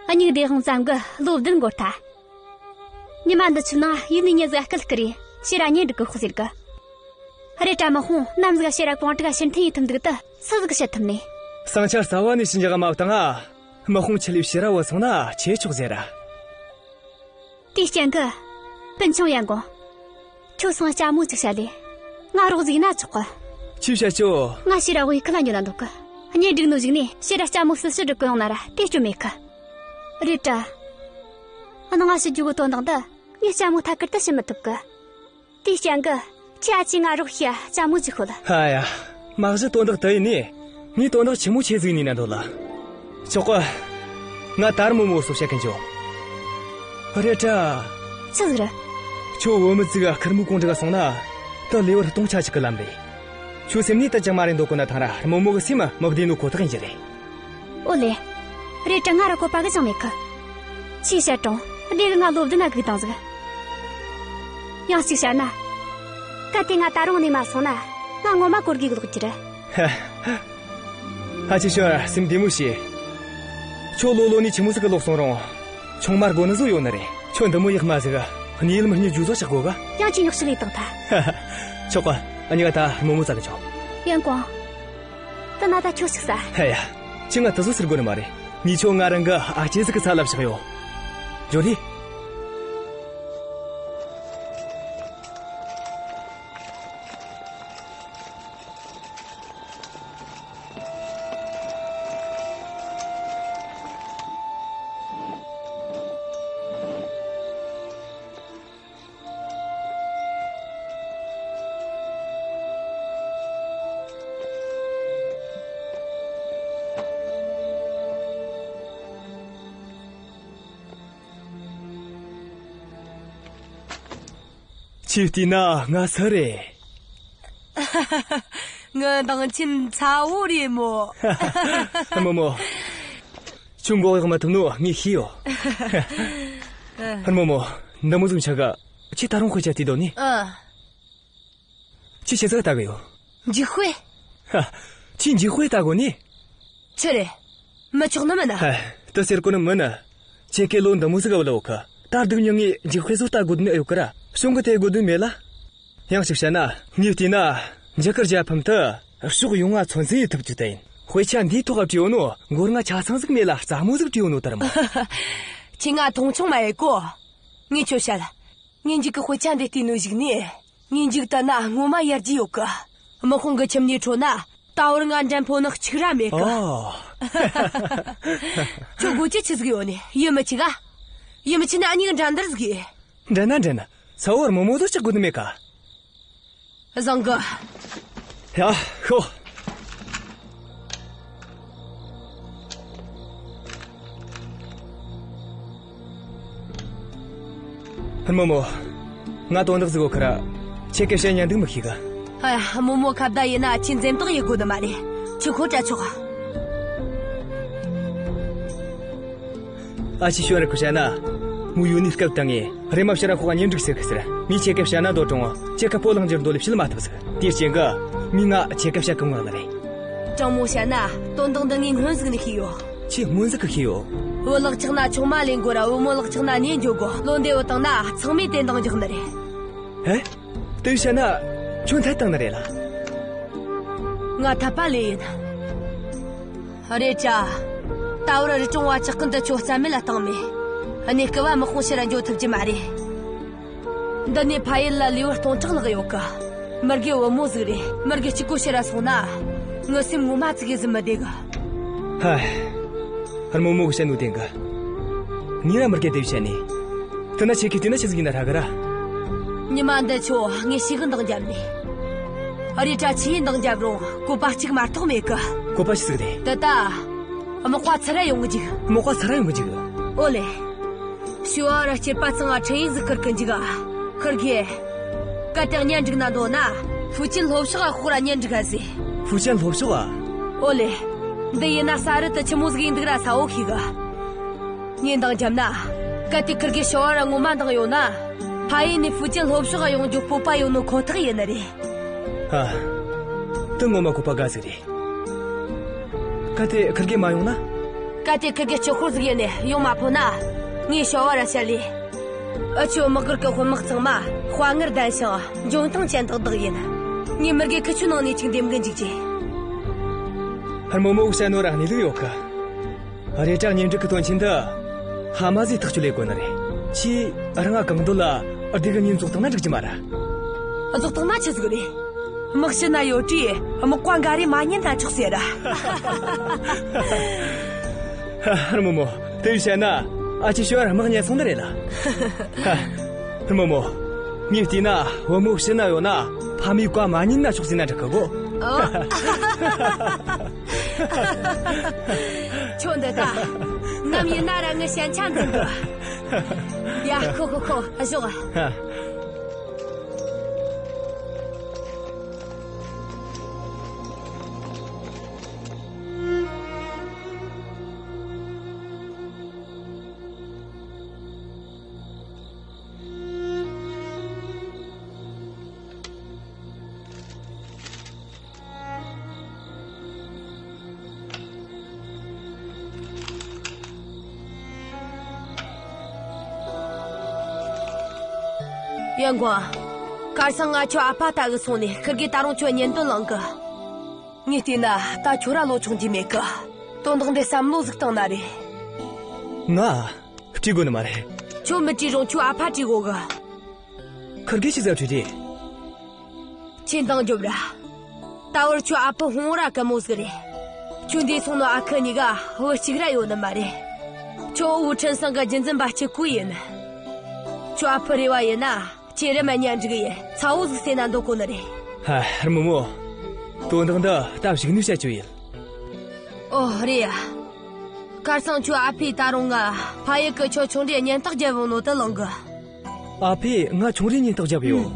ཨ་མྱེས་སྡེ་དཔོན་ཙམ་གི་ལོ་བདུན་འགོར་ཐལ། ཉི་མ་འདི་ཆུ་ནང་ཡུལ་ནས་མྱི་ཟིག་སྐད་ཀི་རེ་ཕྱིར་ར་ཉེ་འགྲིག་གི་ཤོག་ཟེར་གི། རེད་དྲ་དམག་དཔུང་ནམ་ཟིག་ཕྱིར་ར་ཀོང་ཀྲིག་ག་ཕྱིར་འཐེན་ཡེ་ཐུབ་འདུག་ད་སུ་ཟིག་གི་བཤད་ཐུབ་ནས། ཟིང་ཆ་རྩ་བ་ནས་ཞི་འཇགས་མ་བཏང་ང་། དམག་དཔུང་ཆི་ལས་ཕྱིར་ར་བུད་སོང་ན་ཆེ་ཆོག་ཟེར་ར། དེའི་རྐྱེན་གི། སྤུན་ཆུང་ཡན་གོང་། ཁྱོད་སང་ལྕམ་མོ་ཅིག་བྱ་ལེ། ང་རོགས་ཟིག་ན་ཆོག་གི། ཆི་བྱ་ཆོ། ང་ཕྱིར་ར་དབུས་ཁུལ་ལ་འགྱོ་ན་འདོད་གི། གཉེན་སྒྲིག་ནོ་ཞིག་ནས་ཕྱིར་ར་ལྕམ་མོ་སུ་ཕྱིར་སྒྲུབ་གི་ཡོང་ན་ར་དེ་སྐྱོན་མེད་གི། རེད་དྲ། ཨ་ནི་ང་ཕྱི་རྒྱུ་གི་དོན་དག་འདི་ངས་ལྕམ་མོ་ཐད་ཀར་དུ་བཤད་མི་ཐུབ་གི། དེའི་རྐྱེན་གི། ཁྱེད་ཨ་ཅེ་ང་རོགས་ཤིག་ལྕམ་མོ་ཅིག་ཤོད། ཧ་ཡ། མ་གཞི་དོན་དག་དེ་ཡིན་ནི། ངས་དོན་དག་ཆི་མོ་ཆེ་ཟིག་ཡིན་ན་འདོད་ལ། ཆོག་གི། ང་ད་རྨོ་མོ་སོ་བཤད་གི་འཇོག་རེད་དྲ། ཆི་ཟིག་རེད། ཁྱོད་བུ་མོ་ཟིག་ཁེར་མོ་ཀོང་ཀྲིག་ག་སོང་ན། དེ་ལེ་བར་སྟོང་ཆ་ཅིག་གི་ལམ་རེད། ཁྱོད་སེམས་ནས་དེ་ཅང་མ་རེད་འདོད་གོ་ན་ཐང་ར་རྨོ་མོ་གི་སེམས་མི་བདེ་ནོ་ཁོ་ཐག་ཡིན་རྒྱུ་རེད། ཨོ་ལེ། རེད་དྲ་ང་ར་བཀོད་པ་གི་ཅང་མེད་གི། ཆི་བཤད་རུང་སྡེ་གི་ང་ལོ་བདུན་ན་སྒུག་བཏང་ཟིག་ཡང་གཅིག་བཤད་ན། གལ་ཏེ་ང་ད་རུང་གནས་མ་སོང་ན་ང་ངོ་མ་གོ་དགོས་ལོག་རྒྱུ་རེད། ཧ། ཅི་ཞོན་སེམས་བདེ་མོ་བྱོས། ཁྱོད་ལོ་ལོན་ནས་ཆི་མོ་ཟིག་གི་ལོག་སོང་རུང་། ཆུང་མ་དགོས་ནི་བཟོ་ཡོད་ནི་རེད། ཁྱོད་འདི་མོ་ཡག་མ་ཟིག་གནས་ཡུལ་མི་སྙིང་རྗེ་བཟོ་ཆག་གོ་ག་ཡང་ཅི་ཉོག་ཞིག་ལས་བཏང་ཐལ། ཆོག་གི། འུ་གཉིས་ཀ་ད་རྨོ་མོ་བཙལ་གི་འཇོག་ཡན་ཀོང་། དེ་ན་ད་ཁྱོད་ཅིག་ཟ། ཧེ་ཡ། ཅི་ང་དེ་ཚོ་ཟེར་དགོས་ནི་མ་རེད། ངས་ཁྱོད་ང་རང་གི་ཨ་ཅེ་ཟིག་གི་ས་ལ་བཞག་ཡོད། ཇོ་ལི། ཁྱོས་བལྟས་ན་ང་སུ་རེད། ངའི་འདང་ཆེན་ཚ་བོ་རེད་མོ། རྨོ་མོ། ཁྱོད་མགོ་གཡོག་མ་ཐུབ་ནོ་ངས་ཤེས་ཡོད། རྨོ་མོ། འདི་མོ་ཟིག་ཆག་ག་ཁྱོས་ད་རུང་དཔེ་ཆ་བལྟས་སྡོད་ནི། ཨ། ཁྱོས་ཆི་ཟིག་ལྟ་གི་ཡོད། འཇིགས་དཔེ། ཧ། ཁྱོས་འཇིགས་དཔེ་ལྟ་གོ་ནི། ཆི་རེད། མི་ཆོག་ནི་མིན་ན། ཧ། དེ་ཟེར་གོ་ནི་མིན་ན། ཁྱེད་ཀྱིས་ལོ་འདི་མོ་ཟིག་ག་བུད་ལ་ཡོད་གི། ད་སྡུག་མྱངས་ངས་འཇིགས་དཔེ་བཟོ་ལྟ་དགོས་དོན་ཨེ་ཡོད་གི་ར། གཞུང་གི་དེ་དགོས་དོན་མེད་ལ། ཡང་ཞིག་བཤད་ན། ངས་བལྟས་ན། འཇིགས་སྐུལ་རྒྱལ་ཕམ་དེ། ཕྱོགས་ཡོངས་ང་ཚོད་འཛིན་ཡེད་ཐུབ་རྒྱུ་དེ་ཡིན། དཔེ་ཆ་འདིའི་ཐོག་བྲིས་ཡོད་ནོ། མགོ་རྔ་ཆ་ཚང་ཟིག་མེད་ལ་རྩ་མོ་ཟིག་བྲིས་ཡོད་ནོ་ལྟར་མོ། ཁྱོས་ང་མཐོང་ཆུང་མ་ཡེད་གོ། ངས་ཁྱོད་བཤད། ངས་འཇིགས་གི་དཔེ་ཆ་འདི་བལྟས་ནོ་གཞུག་ནས། ངས་འཇིགས་ལྟ་ན་ངོ་མ་ཡར་རྒྱས་ཡོད་གི། དམག་དཔུང་གི་ཁྱིམ་ནས་འཕྲོ་ན། ད་བར་ང་འགྲན་ཕོད་ནི་གཅིག་ར་མེད་གི། ཨོ། ཁྱོད་དགོད་རྒྱུ་ཆི་ཟིག་ཡོད་ནི། ཡིད་མི་ཆེས་ག། ཡིད་མི་ཆེས་ན་ཨ་མྱེས་གི་འགྲན་བསྡུར་ཟིག་ཡེད། འགྲན་ན་འགྲན། ཚ་བོར་རྨོ་མོ་ཟིག་ཆག་དགོས་ནི་མེད་ག། བཟང་གི། ཡ། ཤོག། རྨོ་མོ། ང་དོན་དག་ཟིག་ཡོད་ཁི་ར། ཁྱེད་ཀྱིས་བཤད་ཉན་འདུག་མི་ཤེས་གི། ཨ་ཡ། རྨོ་མོ་ཁ་བརྡ་ཡིན་ན་ཁྱོས་འཛེམ་དོགས་ཡེད་དགོས་ནི་མ་རེད། ཁྱོས་ཁོ་དྲ་ཆོག། ཨ་ཅེ་ཞོན་ར་ཁུ་ཤ་ན། མོ་ཡོད་ནི་སྐབས་དང་ངས་རེམ་མ་ཕྱིར་ར་ཁོ་ག་གཉེན་སྒྲིག་ཟེར་གི་ཟེར། མོས་ཁྱེད་ཀ་བཤད་ན་འདོད་རུང་ཁྱེད་ཀ་སྤོ་ལངས་རྒྱུར་འདོད་ལས་བཤད་མ་ཐུབ་ཟིག། དེའི་རྐྱེན་གི་མོས་ང་ཁྱེད་ཀ་བཤད་གི་མངགས་ནི་རེད། དྲང་མོ་བཤད་ན་དོན་དག་འདི་ངས་སྔོན་ཟིག་ནས་ཤེས་ཡོད། ཁྱོས་སྔོན་ཟིག་གི་ཤེས་ཡོད། བུ་ལག་ཆགས་ན་ཆུང་མ་ལེན་དགོས་ར་བུ་མོ་ལག་ཆགས་ན་གཉེན་འཇོག་དགོས། ལོ་འདས་བུད་བཏང་ན་ཚང་མས་དེ་འདང་རྒྱག་ནི་རེད། ཧེ། དེ་བཤད་ན་ཁྱོད་འཐད་བཏང་ནི་རེད་ལ། ང་འཐད་པ་ལོས་ཡིན། རེད་དྲ། ད་བར་རི་གྲོང་བ་ཇག་རྐུན་དེ་ཚོ་རྩ་མེད་ལ་བཏང་མེད། གནས་སྐབས་བ་དམག་དཔུང་ཕྱིར་ར་འགྱོ་ཐུབ་རྒྱུ་མ་རེད། འདི་ནས་ཕ་ཡུལ་ལ་ལུས་པ་སྟོང་ཕྲག་ལྷག་ཡོད་གི། མི་རྒས་བུ་མོ་ཟིག་རེད། མི་རྒས་གཅིག་པོ་ཕྱིར་ར་སོང་ན། ངའི་སེམས་ངོ་མ་ཙིག་གེ་ཟིག་མི་བདེ་གི། ཧ། རྨོ་མོ་གིས་བཤད་ནོ་བདེན་གི། ངས་ར་མི་རྒས་དེ་བཤད་ནས། དེ་ན་ཁྱེད་ཀྱིས་བལྟས་ན་ཆི་ཟིག་ཡིན་ན་ཧྲ་གི་ར། ཉི་མ་འདི་ཆོ་ངས་ཞེ་གི་འདང་བརྒྱབ་ནས། རེད་དྲ་ཁྱེད་ཡིས་འདང་བརྒྱབ་རུང་བཀོད་པ་གཅིག་མ་གཏོགས་མེད་གི། བཀོད་པ་ཆི་ཟིག་རེད། དེ་ད། དམག་པ་ཚུར་ར་ཡོང་གི་འཇུག། དམག་པ་ཚུར་ར་ཡོང་གི་འཇུག། ཨོ་ལེ། ཞོ་བ་ར་སྐྱེས་པ་ཚང་ང་འཕྲིན་ཡིག་ཟིག་བསྐུར་གི་འཇུག་ཨ། ཁིར་གེ། གལ་ཏེ་གཉེན་སྒྲིག་ན་འདོད་ན། ཧྥུ་ཅན་ལྷོ་ཕྱོགས་ཨ་ཁོག་ར་གཉེན་སྒྲིག་ག་ཟེར། ཧྥུ་ཅན་ལྷོ་ཕྱོགས་ཨ། ཨོ་ལེ། འདི་ཡིན་ན་ས་རུད་དུ་ཆི་མོ་ཟིག་ཡིན་འདུག་ར་ས་འོ་ཤེས་གི། ངས་འདང་བརྒྱབ་ན། གལ་ཏེ་ཁིར་གེ་ཞོ་བ་ར་ངོ་མ་འདང་ཡོད་ན། ཕ་ཡུལ་ནས་ཧྥུ་ཅན་ལྷོ་ཕྱོགས་ཨ་ཡོང་རྒྱུ་སྤོབས་པ་ཡོད་ནོ་ཁོ་ཐག་ཡིན་ནི་རེད། ཨ། དེ་ངོ་མ་བཀོད་པ་དགའ་ཟིག་རེད། གལ་ཏེ་ཁིར་གེ་མ་ཡོང་ན། གལ་ཏེ་ཁིར་གེ་སྐྱོ་ཤོར་ཟིག་ཡིན་ནས་ཡོང་མ་ཕོད་ན། ངས་ཞོ་བ་ར་བཤད་ལེ། འུ་ཆོ་དམག་སྒར་གི་དཔོན་དམག་ཚང་མ་དཔའ་ངར་ལྡན་ཞིང་འཇོན་ཐང་ཅན་དག་དག་ཡིན། ངས་མི་རྒས་ཁི་ཆོའི་ནང་ནས་གཅིག་འདེམས་གི་འཇུག་རྒྱུ། རྨོ་མོ་གིས་བཤད་ནོ་ར་གནས་ལུགས་ཡོད་གི། རེད་དྲ་གཉེན་སྒྲིག་གི་དོན་ཆེན་འདི། ཧ་མ་ཟིག་ཐག་གཅོད་ལས་དགོས་ནི་རེད། ཁྱོས་རང་ང་གང་འདོད་ལ་བདེ་གི་གཉེན་རྫོགས་བཏང་ན་འགྲིག་རྒྱུ་མ་ར། རྫོགས་བཏང་ན་ཆི་ཟིག་རེད། དམག་ཕྱི་ན་ཡོད་དུས་དམག་པ་འགའ་རེ་མ་ཉན་ན་ཆོག་ཟེར་ར། ཧ། རྨོ་མོ། དེ་བཤད་ན་ཨ་ཅེ་ཞོ་བར་དམག་ཉན་སོང་ནི་རེད་ལ། ཧ། རྨོ་མོ། ངས་བལྟས་ན་བུ་མོ་ཕྱི་ན་ཡོད་ན་ཕ་མའི་བཀའ་མ་ཉན་ན་ཆོག་ཟེར་ན་འགྲིག་གི་གོ། ཨོ། ཁྱོད་འདི་ད། ནམ་ཡིན་ན་ར་ངའི་ཞན་ཆ་འཛིན་འདུག། ཡ། ཁོ་ཁོ་ཁོ། ཨ། ཞོག། ཧ། ཡོན་ཀོང་། ཁར་སང་ང་ཁྱོའི་ཨ་ཕ་ལྟ་གི་སོང་ནས་ཁིར་གེས་ད་རུང་ཁྱོད་གཉེན་དོན་བླངས་གི། ངས་བལྟས་ན་ད་ཁྱོད་ར་ལོ་ཆུང་རྒྱུ་མེད་གི། དོན་དག་འདི་བསམ་བློ་ཟིག་བཏང་ན་རེད། ང་། བྲིས་དགོས་ནི་མ་རེད། ཁྱོད་མི་བྲིས་རུང་ཁྱོའི་ཨ་ཕ་བྲིས་དགོས་གི། ཁིར་གེས་ཆི་ཟིག་བྲིས་ཏེ། ཁྱོས་འདང་རྒྱོབ་ར། ད་བར་ཁྱོའི་ཨ་ཕ་ཧོང་ར་དཀའ་མོ་ཟིག་རེད། ཁྱོད་འདས་སོང་ནོ་ཨ་ཁུ་གཉིས་ཀ་བུ་གཅིག་ར་ཡོད་ནི་མ་རེད། ཁྱོད་ཝུ་ཁྲེན་ཚང་གི་རྒྱུན་འཛིན་པ་གཅིག་པུ་ཡིན། ཁྱོའི་ཨ་ཕའི་རེ་བ་ཡིན་ན་ཁྱེད་རེམ་མ་གཉེན་སྒྲིག་ཡེ་ཚ་བོ་ཟིག་བསད་ན་འདོད་གོ་ནི་རེད། ཧ། རྨོ་མོ། དོན་དག་འདི་ད་གཞུག་ནས་བཤད་རྒྱུ་ཡིན། ཨོ། རེད་ཡ། ཁར་སང་ཁྱོའི་ཨ་ཕས་ད་རུང་ང་ཕ་ཡུལ་གི་ཁྱོད་ཆུང་དུས་གཉེན་རྟགས་བརྒྱབ་ཡོད་ནོ་དེ་བླངས་གི། ཨ་ཕས་ང་ཆུང་དུས་གཉེན་རྟགས་བརྒྱབ་ཡོད།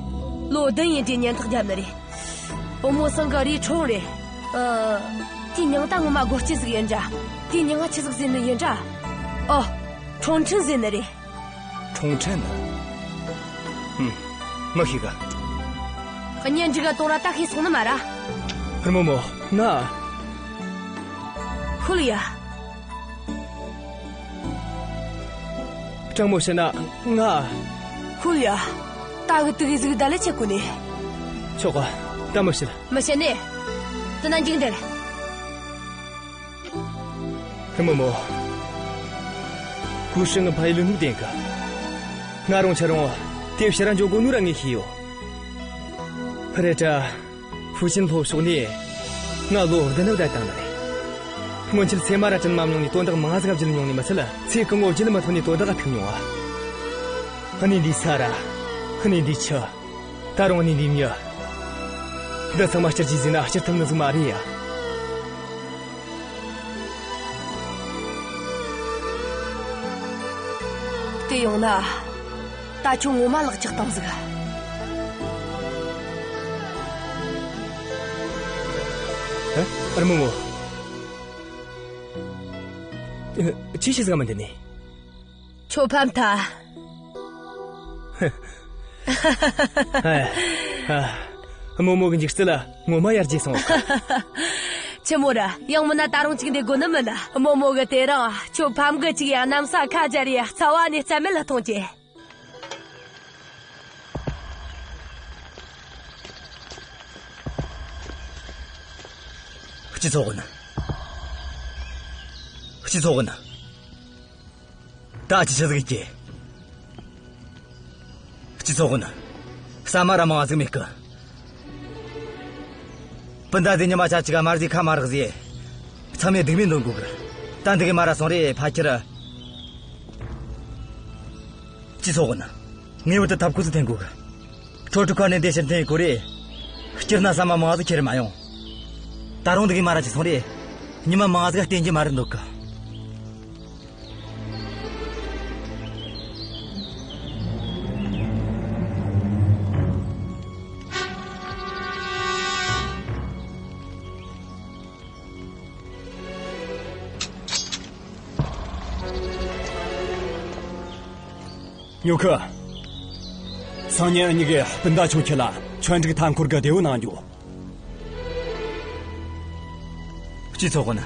ལོ་བདུན་ཡིན་དུས་གཉེན་རྟགས་བརྒྱབ་ནི་རེད། བུ་མོ་ཚང་གི་རིགས་ཁྲོང་རེད། ཨ། དེའི་མྱིང་ད་ངོ་མ་སྒོ་སྐྱེས་ཟིག་ཡིན་འདྲ། དེའི་མྱིང་ང་ཆི་ཟིག་ཟེར་ནི་ཡིན་འདྲ། ཨོ། ཁྲོང་ཁྲིན་ཟེར་ནི་རེད། ཁྲོང་ཁྲིན། ཧུམ། མི་ཤེས་གི། གཉེན་སྒྲིག་ག་གཏོང་ར་ད་ཤེས་སོང་ནི་མ་ར། རྨོ་མོ། ང་། ཤུལ་ཡ། དྲང་མོ་བཤད་ན་ང་། ཤུལ་ཡ། ད་གི་དུ་གི་ཟིག་ད་ལེ་ཆེ་གོ་ནི། ཆོག་ག། ད་མི་བཤད། མི་བཤད་ནི། དེ་ན་འཇིག་འདེར། རྨོ་མོ། ཀུ་ཧྲི་ངི་ཕ་ཡུལ་ལུང་བསྟན་གི། ང་རང་ཆ་རང་དེ་ཕྱིར་ར་འཇོག་དགོས་ནོ་ར་ངས་ཤེས་ཡོད། རེད་དྲ། ཧྥུ་ཅན་ལྷོ་ཕྱོགས་ནས་ང་ལོ་བདུན་ནི་བསྡད་བཏང་ནི་རེད། སྔོན་ཆད་ཚེ་མ་ར་དྲིན་མ་མྱོང་ནས་དོན་དག་མང་ཟིག་བརྒྱུད་མྱོང་ནས་མི་ཚད། ཚེ་གང་བོ་བརྒྱུད་མ་ཐུབ་ནས་དོན་དག་ཐུག་མྱོང་བ། གནས་འདིའི་ས་ར། གནས་འདིའི་ཆུ། ད་རུང་གནས་འདིའི་མྱི། འདི་ཚང་མ་བསྐྱུར་རྒྱུ་ཟེར་ན་བསྐྱུར་ཐུབ་ནི་ཟིག་མ་རེད་ཡ། དེ་ཡོང་ན། ད་ཁྱོད་ངོ་མ་ལག་ཆགས་བཏང་ཟིག། ཨ། རྨོ་མོ། ཨ། ཅི་ཞིག་ཟིག་མི་འདི་ནི། ཁྱོད་ཕམ་ཐལ། ཨ། ཨ། རྨོ་མོ་གི་འཇིགས་རྩལ་ངོ་མ་ཡར་རྒྱས་སོང་། ཆི་མོ་ར། ཡང་མིན་ན་ད་རུང་གཅིག་འདེད་དགོས་ནི་མིན། རྨོ་མོ་གི་དེ་རིང་ཁྱོད་ཕམ་གི་ཅིག་ཡ་གནམ་ས་ཁ་སྦྱར་ཡ་རྩ་བ་ནས་རྩ་མེད་ལ་གཏོང་རྒྱུ། སྤྱི་ཚོགས་ཀུན། སྤྱི་ཚོགས་ཀུན། ད་ཅི་ཆི་ཟིག་སྐྱེ། སྤྱི་ཚོགས་ཀུན། ཟ་མ་ར་མང་ཟིག་མེད་གི། སྤུན་ཟླ་དེ་ཉི་མ་ཆ་གཅིག་ག་དམར་ཟས་ཁ་མ་རག་ཟེ། ཚང་མས་སྡུག་མིན་འདོན་དགོས་གི། ད་འདི་གི་མ་ར་སོང་རེ་ཕ་ཁྱེར། སྤྱི་ཚོགས་ཀུན། ངེས་པར་དུ་ཐབས་བཀོད་ཟིག་འཐེན་དགོས་གི། ཁྲོ་ཁྲོ་ཁ་ནས་འདི་ཕྱིར་འཐེན་ཡི་གོ་རེ། སྤྱིར་ན་ཟ་མ་མང་ཟིག་ཁྱེར་མ་ཡོང་། ད་རུང་འདི་གི་མ་ར་ཅི་སོང་རེ། ཉི་མ་མང་ཟིག་བསྟེན་རྒྱུ་མ་རེད་འདོད་གི། ཉོ་ཁུ། སང་ཉིན་འུ་གཉིས་ཀས་སྤུན་ཟླ་ཆུང་ཁྱེར་ལ་ཆོས་འབྲུག་མཐའ་འཁོར་གི་སྡེ་བོ་ནང་འགྱོ། སྤྱི་ཚོགས་ཀུན།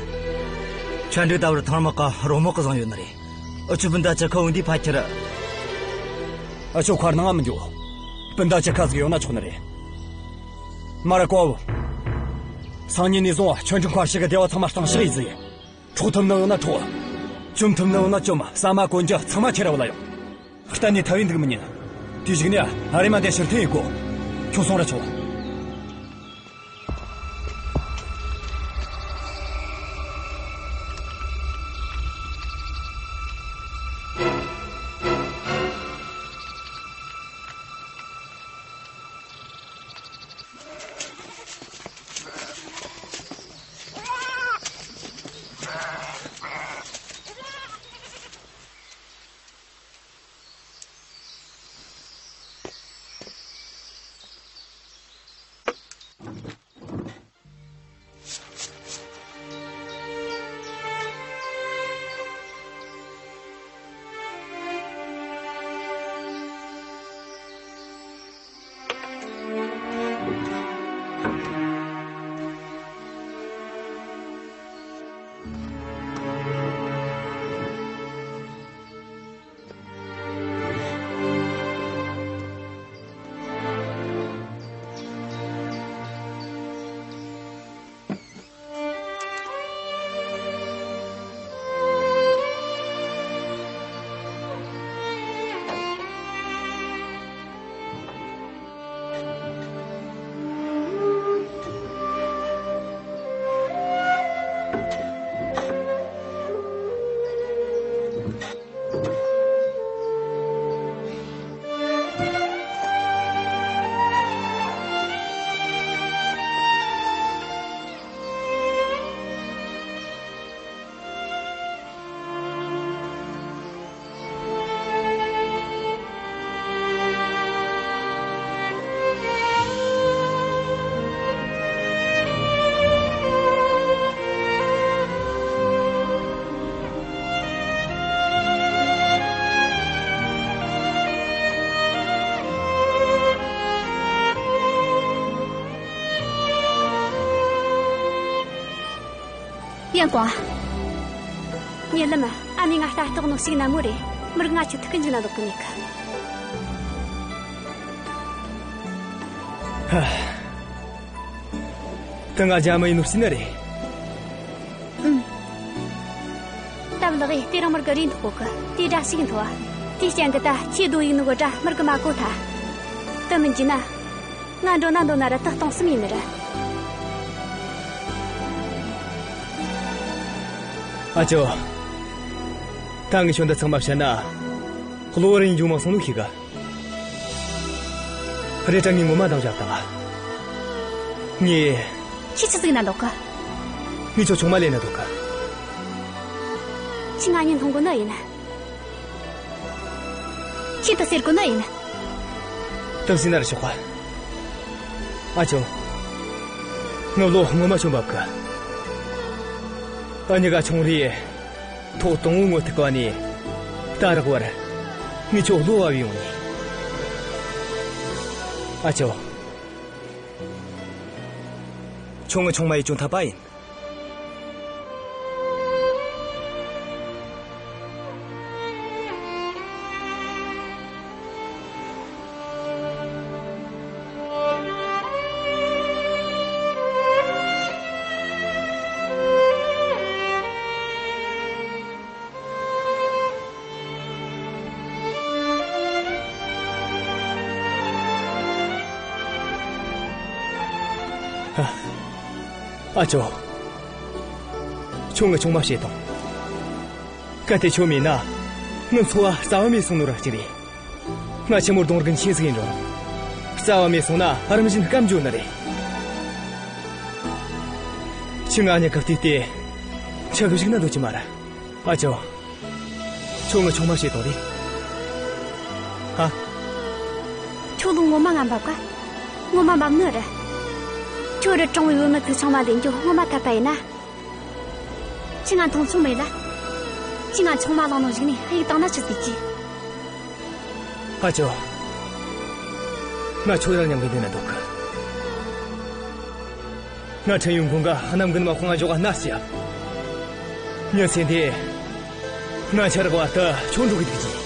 ཆོས་འབྲུག་ད་བར་ཐང་དམག་གི་རོགས་དམག་གིས་བཟུང་ཡོད་ནི་རེད། འུ་ཆོ་སྤུན་ཟླ་བཅུ་ཁ་འོང་དུས་ཕ་ཁྱེར། འུ་ཆོ་མཁར་ནང་ང་མི་འགྱོ། སྤུན་ཟླ་བཅུ་ཁ་ཟིག་ཡོད་ན་ཆོག་ནི་རེད། མ་ར་ཀོ་བུ། སང་ཉིན་ནས་བཟུང་ཆོས་འབྲུག་མཁར་ཕྱི་གི་སྡེ་བ་ཚང་མ་གཏིང་ཤག་ཡས་ཟིག། འཕྲོག་ཐུབ་ནི་ཡོང་ན་འཕྲོག། བཅོམ་ཐུབ་ནི་ཡོང་ན་བཅོམ། ཟ་མ་གོན་རྒྱུ་ཚང་མ་ཁྱེར་ར་བུད་ལ་ཡོང་། གཏན་ནས་ཐར་བའི་འདུག་མི་ཉན། དེའི་གཞུག་ནས་ཨ་རེ་མ་འདི་ཕྱིར་འཐེན་ཡེ་དགོ། ཁྱོད་སོང་ར་ཆོག། ཡང་ཀོང་། ཉེ་ལམ་ཨ་མས་ང་ལྟ་རྟོག་ནོ་ཞིག་ན་མོ་རེད། མི་རིགས་ང་ཆུ་ཐུག་གི་འཇུ་ན་ལོག་གི་མེད་གི། ཧ། ད་ང་རྒྱ་མི་ཡིན་ནོ་ཤེས་ནི་རེད། ཨུམ། སྟབས་ལེགས་ཡེ་དེ་རིང་མི་རིགས་རེད་འདུག་གོ་གི། དེ་འདྲ་ཞིག་འདུག་ཨ། དེའི་རྐྱེན་གི་ད་ཁྱེད་སྡོད་ཡིག་ནོ་གི་དགྲ་མི་རིགས་མ་གོ་ཐལ། དེ་མིན་གྱི་ན། ང་འགྲོ་ན་འདོད་ན་ར་ད་གཏོང་སེམས་ཡིན་ནི་རེད། ཨ་ཅོ། ད་ངས་ཁྱོད་འདི་ཚང་མ་བཤད་ན། གློ་བུར་ཡིན་རྒྱུ་མང་སོང་ནོ་ཤེས་གི། རེད་དྲ་ངས་ངོ་མ་འདང་བཞག་དང་། ངས། ཁྱེད་ཆི་ཟིག་ན་འདོད་གི། ངས་ཁྱོད་ཆུང་མ་ལེན་ན་འདོད་གི། ཁྱེད་ང་གཉིས་མཐོང་གོ་ནི་ཡིན། ཁྱེད་དེ་ཟེར་གོ་ནི་ཡིན། དེ་ཟེར་ན་ར་ཆོག་ག། ཨ་ཅོ། ངའི་བློ་ངོ་མ་ཅུང་འབབ་གི། ཨ་ནི་ག་ཆུང་རིས། ཐོག་དང་བོ་ངོ་ཐུག་པ་ནས། ད་རག་བར། ངས་ཁྱོད་བློ་བབས་ཡོང་ནི། ཨ་ཅོ། ཁྱོད་ངའི་ཆུང་མ་ཡེ་ཅུང་འཐད་པ་ཡིན། ཨ་ཅོ། ཁྱོད་ངའི་ཆུང་མ་བྱེད་དང་། གལ་ཏེ་ཁྱོད་མེད་ན། ངའི་འཚོ་བ་རྩ་བ་མེད་སོང་ནོ་ར་གཅིག་རེད། ང་ཆི་མོ་གདོང་རྒྱན་ཆེ་ཟིག་ཡིན་རུང་། རྩ་བ་མེད་སོང་ན་རིམ་བཞིན་སྐམ་འགྱོ་ནི་རེད། ཁྱེད་ང་གཉིས་ཀ་བལྟས་ཏེ། ཆི་གི་བཞུགས་ན་འདོད་ཀྱི་མ་རེད། ཨ་ཅོ། ཁྱོད་ངའི་ཆུང་མ་བྱེད་དང་རེད། ཧ། ཁྱོད་ལོ་ངོ་མ་ང་འབབ་ག། ངོ་མ་འབབ་ནི་རེད། ཁྱོད་རི་གྲོང་བའི་བུད་མེད་ཚོའི་ཆུང་མ་ལེན་རྒྱུ་ངོ་མ་འཐད་པ་ཡིན་ན། ཁྱེད་ང་མཐོང་ཆུང་མེད་ལ། ཁྱེད་ང་ཆུང་མ་ལོང་ནོ་ཞིག་ནས་གཡུག་བཏང་ན་ཆི་ཟིག་གི། ཨ་ཅོ། ང་ཁྱོད་རང་མཉམ་གི་འདུག་ན་འདོད་གི། ང་ཁྲེན་ཡུང་ཀུང་ག་གནམ་གི་ནང་ཁོང་ང་འཇོག་ག་ན་སྐྱེ། མྱི་ཚེ་འདི། ང་ཆ་རག་བར་དུ་ཁྱོད་འགྲོ་གི་འདུག་གི།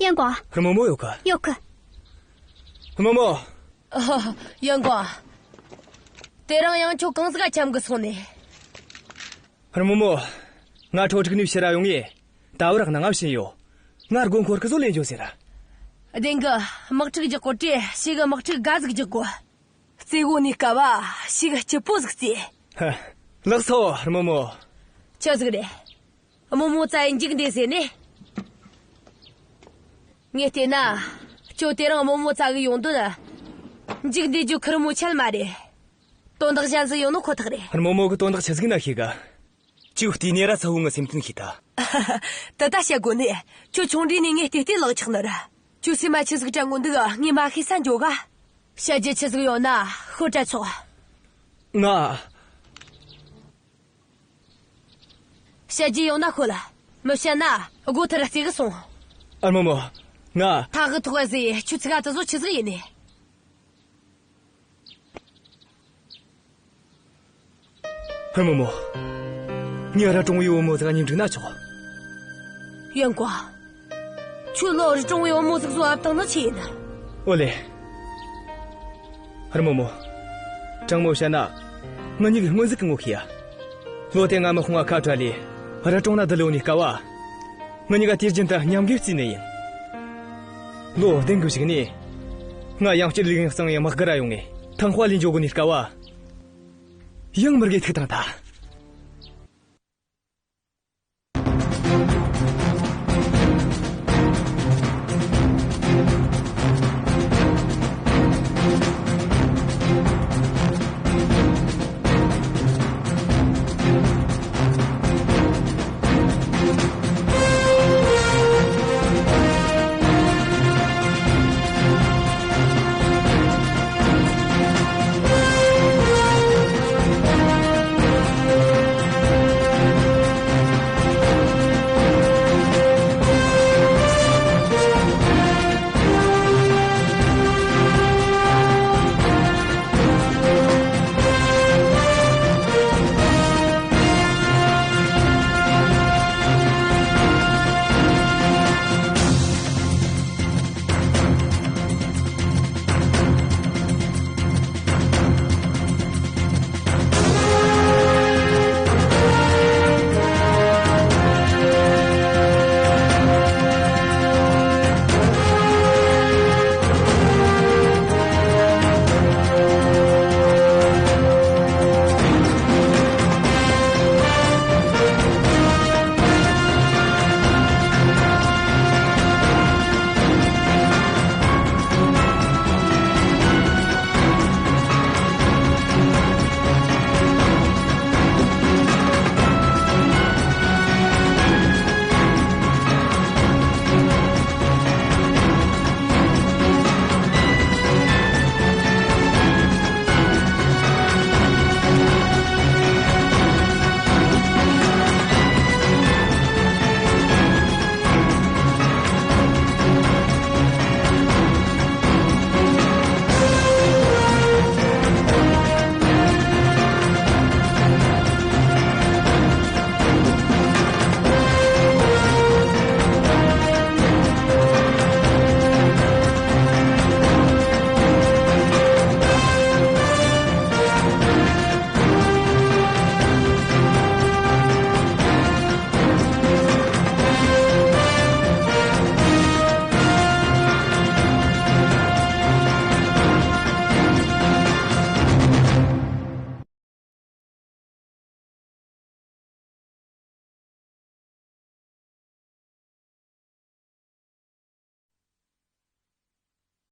ཡང་ཀོང་། རྨོ་མོ་ཡོད་གི། ཡོད་གི། རྨོ་མོ། ཨ། ཡང་ཀོང་། དེ་རིང་ཡང་ཁྱོད་གང་ཟིག་ག་འཁྱམ་གི་སོང་ནས། རྨོ་མོ། ང་ཁྲོ་དྲུག་ནས་ཕྱིར་ར་ཡོང་ངས། ད་བར་སྣང་ང་བྱིན་ཡོད། ང་སྒོ་འཁོར་གི་བཟོ་ལེན་རྒྱུ་ཟེར། བདེན་གི། དམག་འཁྲུག་རྒྱག་གོ་དུས་ཞེ་གི་དམག་འཁྲུག་དགའ་ཟིག་རྒྱག་གོ། རྩེ་གོ་ནས་ཀ་བ་ཞེ་གི་སྐྱིད་པོ་ཟིག་རྩེ། ཧ། ལགས་སོ་རྨོ་མོ། ཆི་ཟིག་རེད། རྨོ་མོ་བཙལ་ཡེ་འཇུག་འདེད་ཟེར་ནས། ངས་བལྟས་ན། ཁྱོད་དེ་རིང་རྨོ་མོ་བཙལ་གི་ཡོང་དོན། འཇུག་འདེད་རྒྱུ་ཁེར་མོ་ཆེད་མ་རེད། དོན་དག་གཞན་ཟིག་ཡོད་ནོ་ཁོ་ཐག་རེད། རྨོ་མོ་གི་དོན་དག་ཆི་ཟིག་ན་ཤེས་གི། ཅིག་བལྟས་ནས་ར་ཚ་བོ་ངའི་སེམས་དོན་ཤེས་ཐལ། དེ་ད་བཤད་དགོས་ནི། ཁྱོད་ཆུང་དུས་ནས་ངས་བལྟས་བལྟས་ལག་ཆགས་ནི་ར། ཁྱོད་སེམས་མ་ཆི་ཟིག་དྲན་གོ་འདུག་ངས་མ་ཤེས་ས་འགྱོ་ག། བཤད་རྒྱུ་ཆི་ཟིག་ཡོད་ན་ཤོད་དྲ་ཆོག་ང་། བཤད་རྒྱུ་ཡོད་ན་ཤོད་ལ། མི་བཤད་ན་སྒོ་ཐེར་ར་རྩེ་གི་སོང་། ཨ། རྨོ་མོ། ང་། ད་གི་ཐོག་ཟེ་ཁྱོད་ཚིག་ག་དེ་ཚོ་ཆི་ཟིག་ཡིན་ནི། ཧི། རྨོ་མོ། ངས་རི་གྲོང་བའི་བུ་མོ་ཟིག་གཉེན་སྒྲིག་ན་ཆོག་ཡང་ཀོང་། ཁྱོད་ལོ་རི་གྲོང་བའི་བུ་མོ་ཟིག་བཟོ་ཨབ་བཏང་ནི་ཆི་ཡིན། ཨོ་ལེ། ཧི། རྨོ་མོ། དྲང་མོ་བཤད་ན། ང་གཉིས་ཀྱི་སྔོན་ཟིག་གི་ངོ་ཤེས་ཡ། ལོ་དེ་ང་མི་ཁོང་ང་ཁ་བྲལ་ལེ། རི་གྲོང་ན་བསྡད་ཡོད་ནི་སྐབས་བ། ང་གཉིས་ཀ་དུས་རྒྱུན་དུ་མཉམ་གི་བརྩིས་ནི་ཡིན། ལོ་བདུན་གི་གཞུག་ནས། ང་ཡང་བསྐྱར་ལིའུ་ཡིང་གཙང་ཡི་དམག་སྒར་ར་ཡོང་ངས། ཐང་དཔའ་ལས་འཇོག་གོ་ནི་དཀའ་བ། ཡང་མི་དགེ་ཐུག་དང་ད།